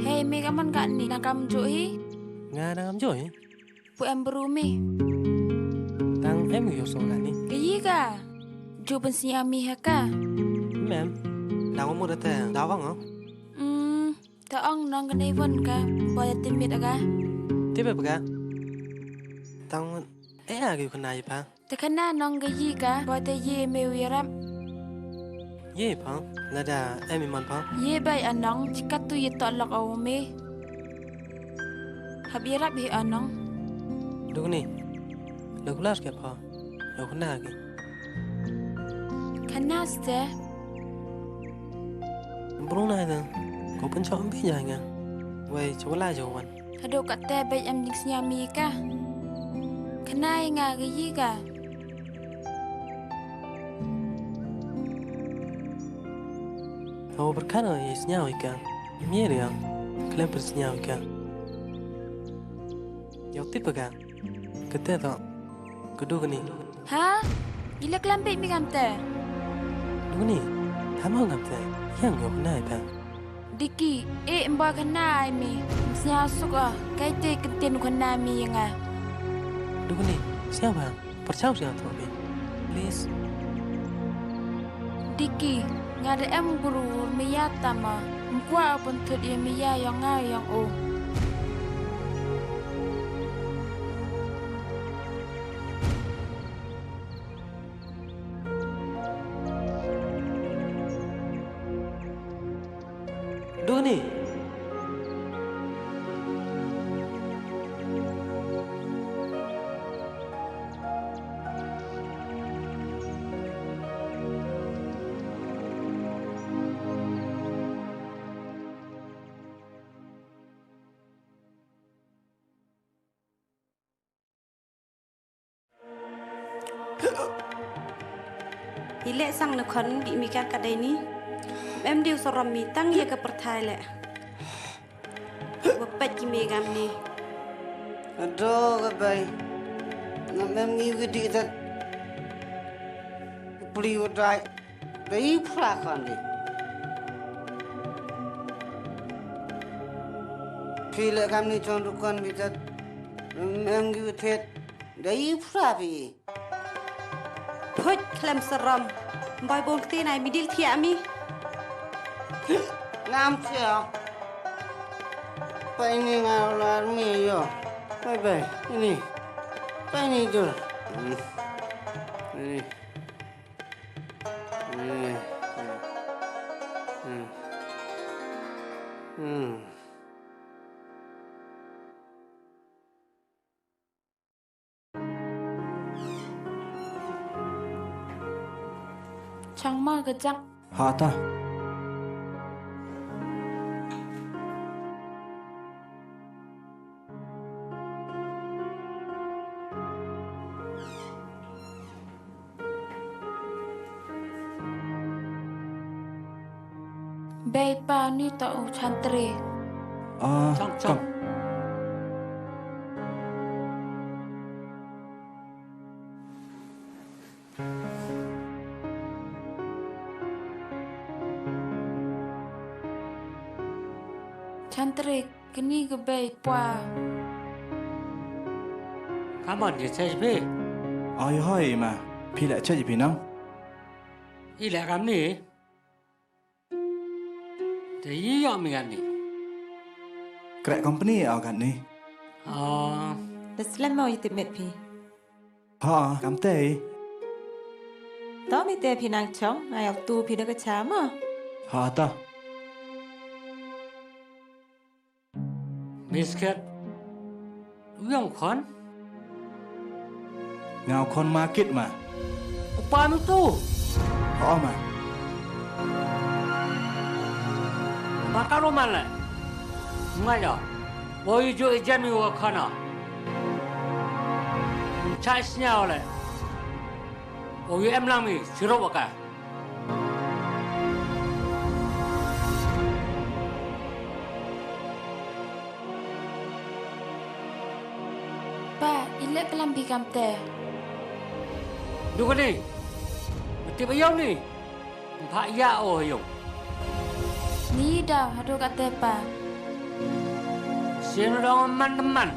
Hei, me ka mon kani, dang kam juh hi? Nga dang kam juh hi? Pu em bru me. Tang em yu so kani? Ka yi ka? Juh pynsñiaw me ha ka? Mem. Dang mut da te, da wang o? Hmm, ta ong nong kani won ka, ba ya tin mit ka? Tipe ka? Tang, eh, agi kena yi pa? Te khana nong ka yi ka, ba te ye me u yarap. Ye pha, lada em i man pha. Ye bai anong, chikat tu ye tok lok o me. Hap yarap hi anong. Dukni, lok las ke pha, lok khana ki. Khana ste. Brung na da, ko pun chok bi ja nga. Wei, chok la jo wan. Haduh katte bad em jingsñiaw mi ka. Khnai nga ka yi ka. Hau berkat nga yi sñiaw i ka. Mie riang. Klem pynsñiaw i ka. Yow tip ka. Katte to. Kadu kani. Ha? Ila klam beit mi kamte. Dukni. Hamo kamte. Yang yow khnai ta. Diki, eh, em ba khana ai mi. Sñiaw suk ah, kai te kyntien khana mi ïa nga. Dukni, sñiaw ba, pyrchang sñiaw thok mi. Please. Diki, nga da em guru mi ïa tama. Mkwa o pynthut ïa mi ïa yong nga yong o. Dukni. Ile sang ne khon bi mi kan ka dei ni. Em diu sorom mi tang ye ka perthai le. Wa pet ki me gam ni. Ado ka bai. Ngam em ngi wi di dat. Pli wa dai. Bai pra kan di. Phi leh kamni chong dukan bitat. Em ki bitet. Dei phra phi. Phut khlem saram. Bai bong kti nai midil thiah mi. Ngam thiah. Pai ni nga lar mi yo. Pai pai. Ini. Pai ni dur. Hmm. Ini. Ini. Hmm. Hmm. Chang ma ka jak. Ha ta. Bei pa ni ta u chantre. Ah, chang, chang. Chantre. Kani ka bei pwa. Kamon ki chej phi? Oi hoi ma, phi la chej phi nang? I la kamni. Te i ïoh mi katni. Krek company ïa katni. Oh. Da slem mo i tip met phi. Ha, kam te. To mi te phi nang chong, nga ïa tu phi da ka cha ma. Ha ta. Misket. U ïong khon. Nga u khon market ma. U pa mi tu. Ha ma. Ma ka ro man le. Nga ïa. Wo yu ju ijan mi wa khana. Chai snya wa le. Wo yu em lang mi, siro wa ka. Pa, i leh klam bi kam te. Dukani. Mati ba yau ni. Mpha ïa o ha ïong. Ni da haduh kate pa. Sien u dang man man.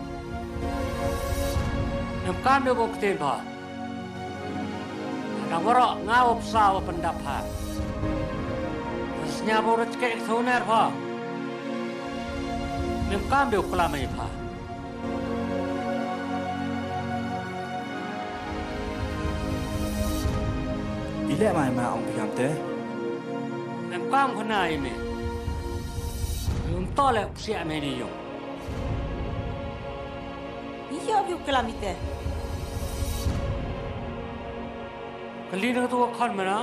Em kam de bok ktien pha. Dang waroh nga u psa u pyndap pha. Sñiaw ba u da chkeh kthuner pha. Em kam de u klam ïa pha. I leh mai ma ong phi kam te. Em kam khana i me. Em to le psiah me ni yong. I yoh phi u klam i te. Kali na tu khon mana.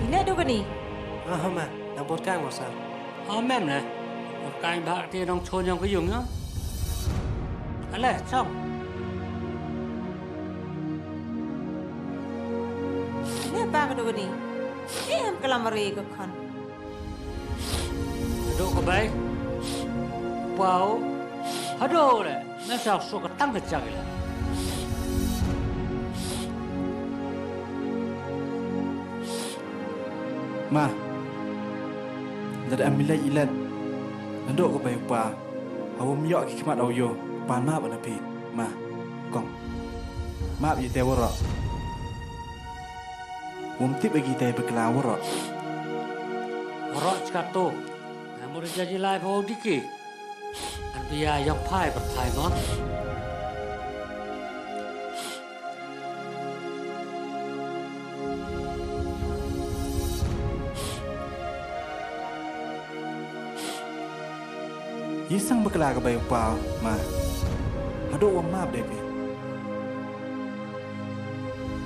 I leh du kani. Ah, ma, na bot kang wa sar. Amem ne. Ka bha te nong chon yong ka yung ya. Ale, chong. Ne pa ka do ni. Em kalam re ka khan. Hado ka bai. Pau. Hado le. Me sa so ka tang ka chak ila. Ma. Dad am milai ilat. Hado ka bai pa. Hawam yok ki khmat au yo. Pa ma ba na pi. Ma. Kong. Ma bi te wara. Wam tip agi te bakla wara. Wara chkato. Namur jaji lai pho diki. An pia yong phai pyrthai mo. Yi sang bakla ka bai u pa ma. Hado wa map de pi.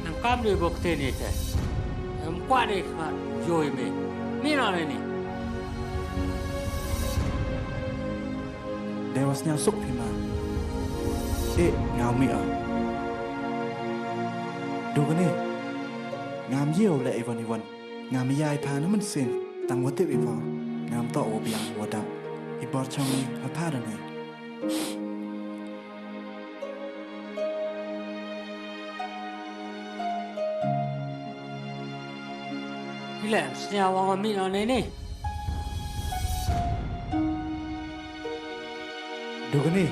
Nang kam de bok te ni te. Em kwa de khmat joi me. Mi na ne ni. Dewa sñiaw suk phi ma. Eh, ngam mi ah. Du kani. Ngam yeu le Ivan Ivan. Ngam ïai pha na mynsiem. Tang wa tip i pha. Ngam to wa biang wa dap. I bor chong ni ha pha da ni. Ile sñiaw wa mi na ne ni. Dukani.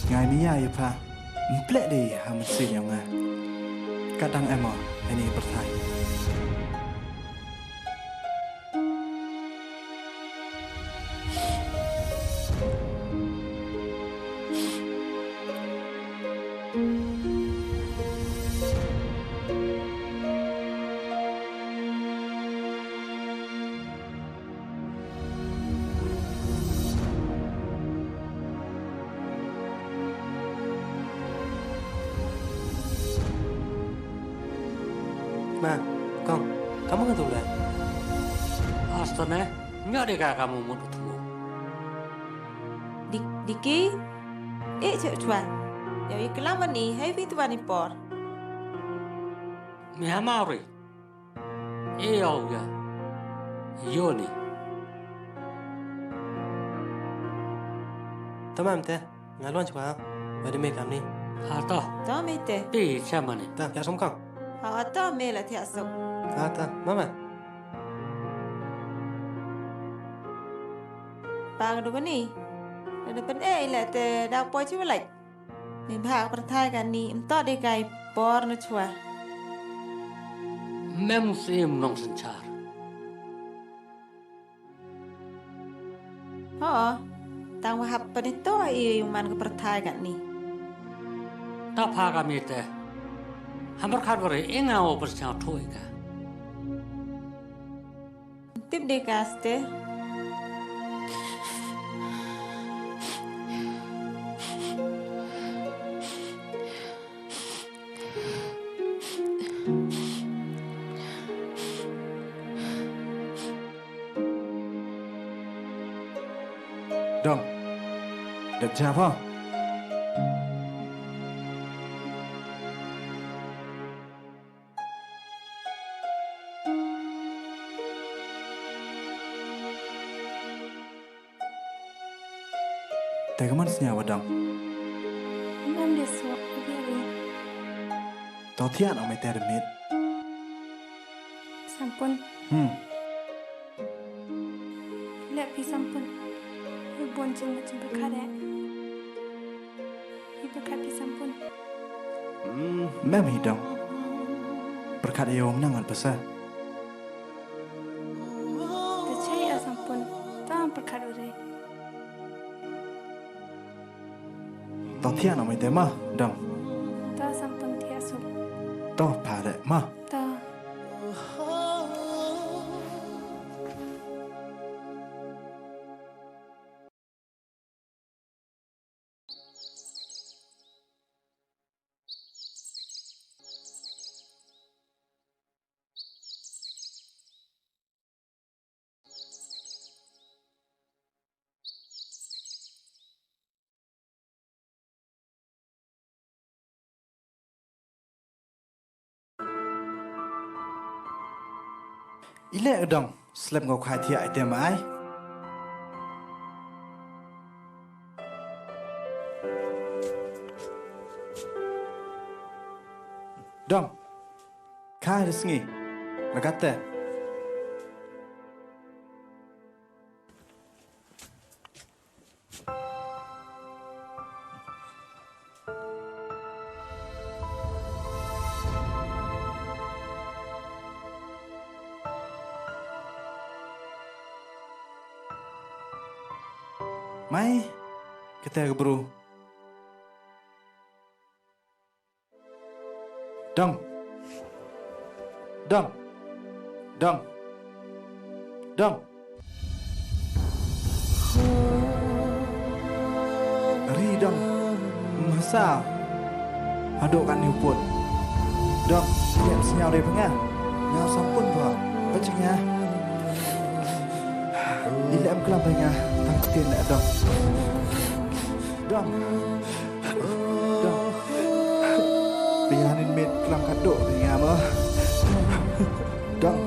Ngai mia ïa pha. Mpleh dei ha mynsiem ïa nga. Ka dang em o, ha ine i pyrthai. Ma, kong, ka mut nga tu leh. Hasta ne, nga de ka ka mut mut tu. Dik, Diki, eh, cek cuan. Ïa i kelam ani, hai wi tu ani por. Mi ha ma ri. Ïa, ïa. Ïoni. Tamam te, nga luan chwa. Ba de me kam ni. Ha to. To me te. Ti cha mane. Ta, ya som kam. Ha to me la thiah suk. Ha ta, mama. Pa ka dukani. Da pyn-eh ila te da poi chi balai. Ni bha ka pyrthai kani, ym to dei kai por na chwa. Mem sim nong synchar. Ho, tang wa hap pani to i man ka pyrthai kani. Ta pha ka mi te. Hamar khat wari inga wa pyrchang thui ka. Tip dei ka ste. Dong. Dep java. Te ka man sñiaw wa dang. Ngam de suak ïa ri. To thiah na me te de mit. Sampun. Hmm. Leh phi sampun. Ïa bun jingmut jingpyrkhat eh. Ïa pyrkhat phi sampun. Hmm, mem hi dong. Pyrkhat ïa u nang ngan pasa. Te chei a sampun. Tang pyrkhat u re. To thiah na me te ma, dong. To sampun thiah suk. To pha le ma. To. I leh ka dong, slem ko khai thiah ai te mai. Dong. Khai da sngi. Lagat te. Mai, kata ka bru. Dong. Dong. Dong. Dong. Ri dong. Masa. Haduh katne u pud. Dong. Ïa sñiaw dei pynga. Nga sampun ba. Pynjnga. Ilem klam pynga. Tang ktien dong. Dong. Dong. Bianin mit klam ka dok ni nga mo. Dong.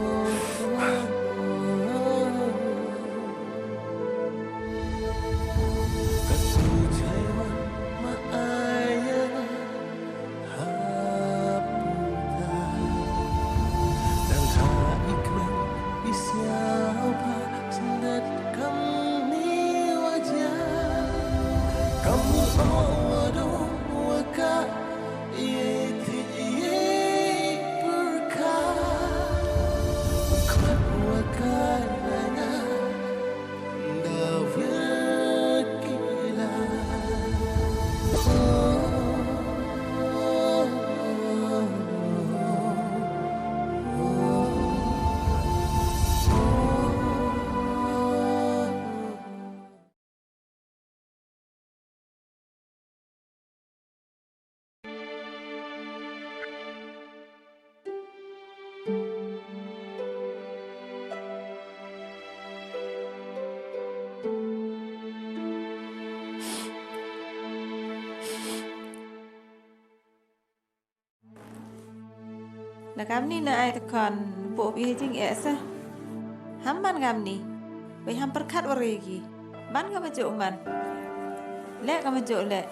La kamni na ai te khon, buh ïa jingeh sa. Ham man kamni. Wei ham pyrkhat wari ki. Man ka ma juk man. Leh ka ma juk leh.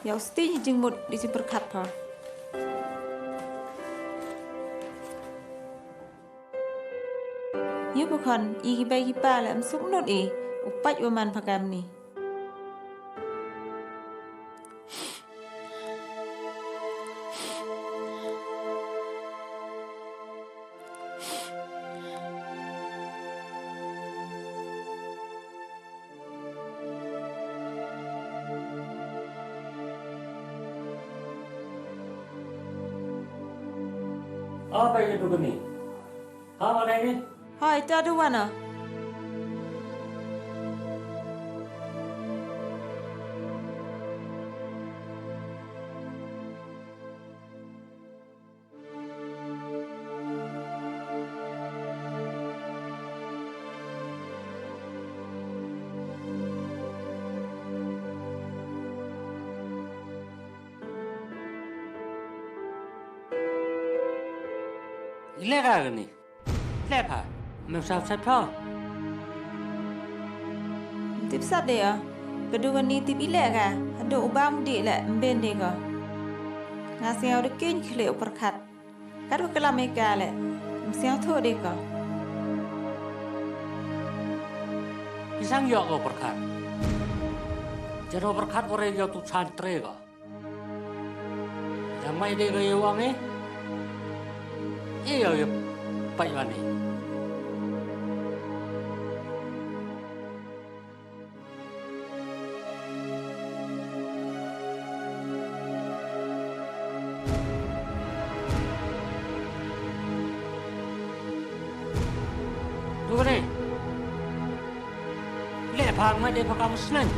Ïa u sting jingmut di jingpyrkhat pha. Ïa pha khon, i ki bai ki pa leh ym suk nud i. U pait wa man pha kamni. Apa itu gini? Hoi, to duh wan o. Leh ka kani. Leh pha. Mem sa sa pha. Tip sa de ya. Ka duh kani tip i leh ka. Haduh u bam dih leh mben de ka. Nga sngew da kynkhih leh u pyrkhat. Kat wa klam ïa ka leh. Ym sngewthuh de ka. Ki sang ïoh ka u pyrkhat. Jan u pyrkhat wa re ïa tu chan tre ka. Jang mai de ka ïa wang eh. Ïa ïa pait wan eh. Duh re. Leh pha ngai de pha kam sneng.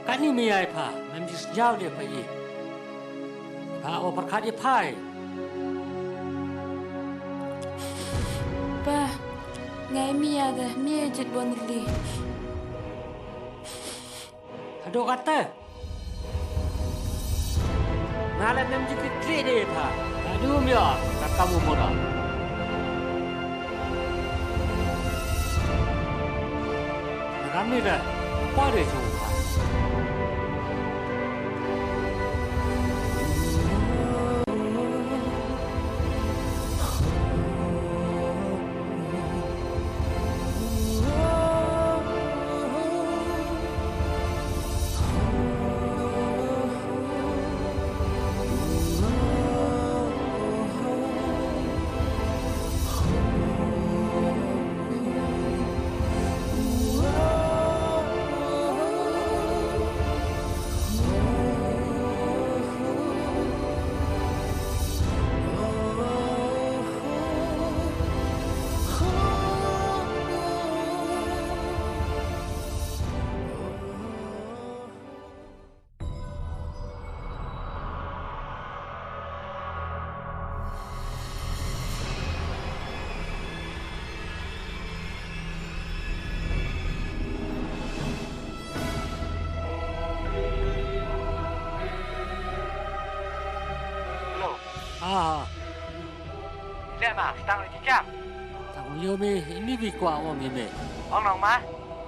Kani mi ai pha, mem jis jao de pha i. Pha o pyrkhat i pha i. Pa, ngai mi ada, mi ai jit bon li. Haduh kata. Nga leh mem jingkitkhlieh de pha. Ka dum ïa ka kam u mura. Nga ram ni da. Poi de jong pha. Hello. Ah. Leh ma, stang leh jam. Tang lio me, ini bi kwah ong ïa me. Ong nong ma.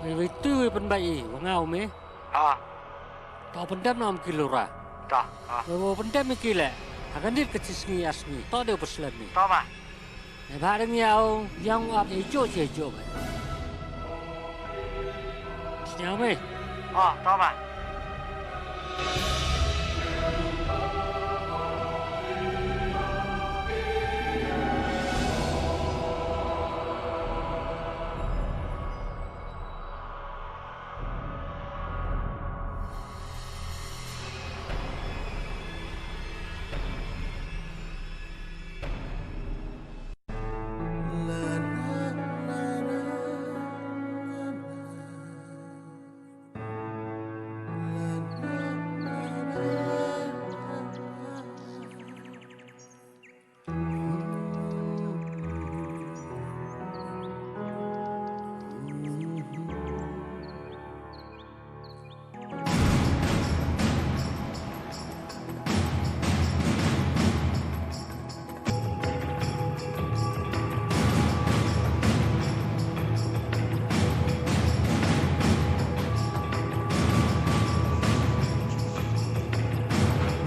Wei wei tu wei pynbai i, wa ngau me. Ah. To pyndem na ym ki lura. To, ah. Wei wei pyndem ki leh. Ha ka nit ka chi sngi ar sngi. To dei u pyslem ni. To ma. Nai ba dang ïa u, ïa u ap ïa i jo chi ïa i jo ba. Ïa me. Ah, tama.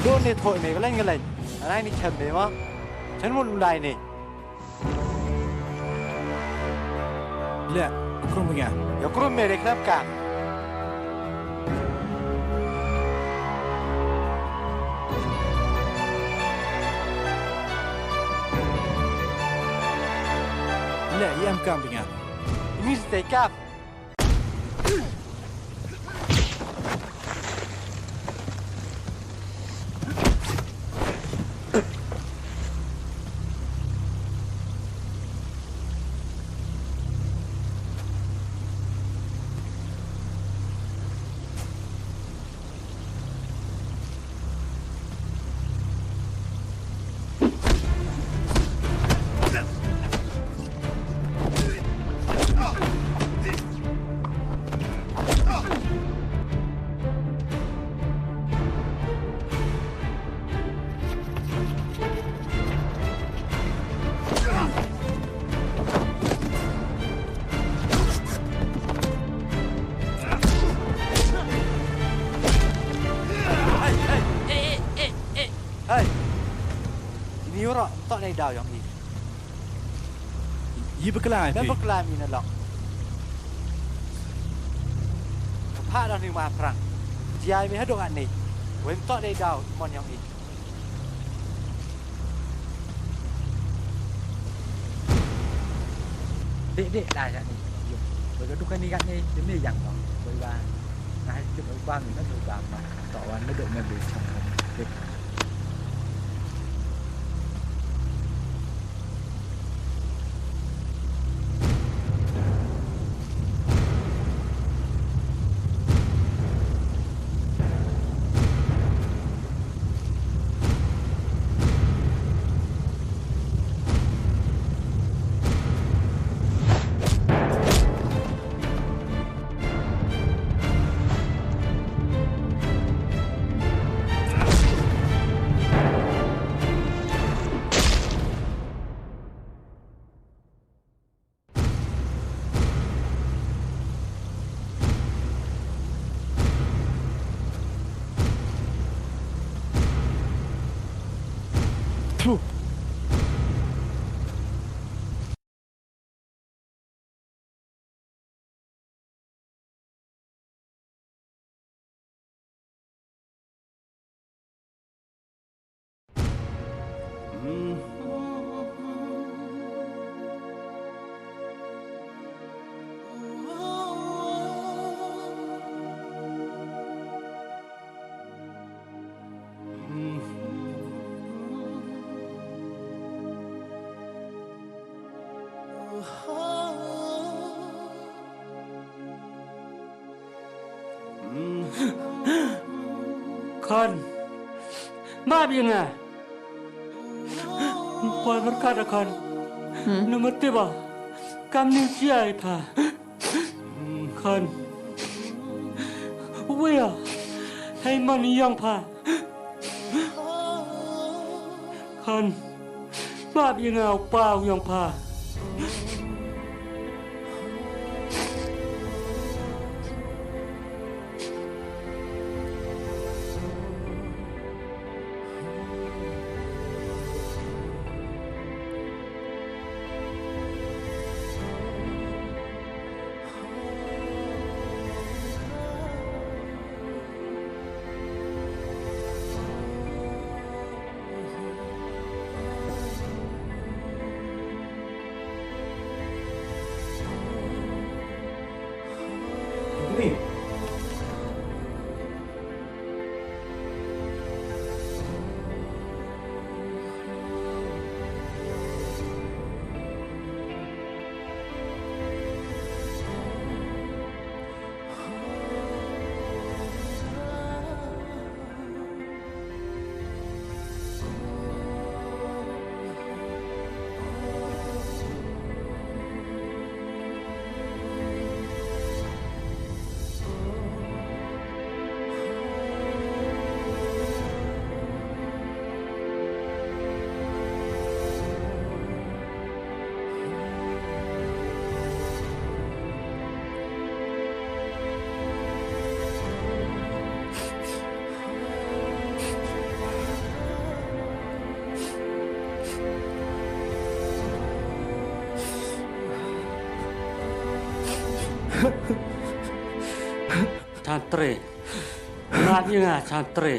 Don ne thoi me, kalen kalen. Anai ni chem me ma. Chen mun lai ni. Leh, krum nga. Ïa krum me, dei khlem kam. Leh, ïa em kam nga. Ini stay kam. Hai. Ini ura, tak naik daw yang ini. Yi bakla. Dah bakla mina lok. Pha dah ni ma prang. Jia mi hadok ni. Wem tak naik daw mon yang ini. Dek dek dah kat ni. Yo. Bagi dukan ni kat ni, demi yang bang. Bagi bang. Nah, itu bagi bang, itu bagi bang. Tak wan duduk ngambil cakap. Dek. Khon. Map ïa nga. Poi byrkat, Khon. Hmm. Namar te ba kam ning jia ïa pha. Khon. Wei ïa. Hei man ïong pha. Khon. Map ïa nga u pa u ïong pha. Chantri. Ngat ïa nga, Chantri.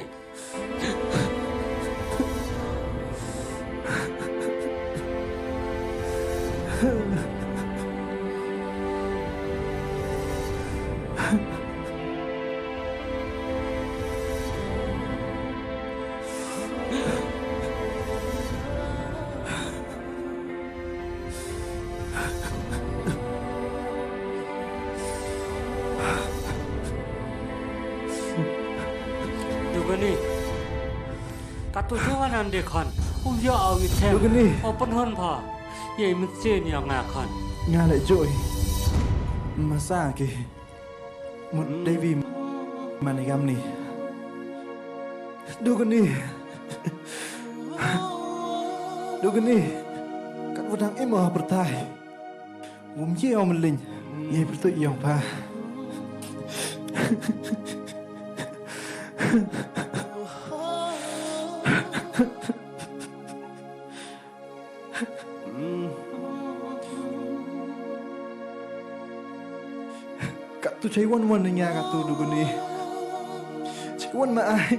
Dugani. Katto jong nga nande khon. Um ïa u ïa them. Dugani. O pynhun pha. Ïa i mynsiem ïa nga khon. Nga leh joi. Masa ki. Mut Devi Manigamni. Dugni. Dugni. Katba dang im ha pyrthai. Wym ïoh myllin. Ïa pyrtuit ïong pha. Katto chaiwan wan ïa nga katto Dugni. Chaiwan ma ai.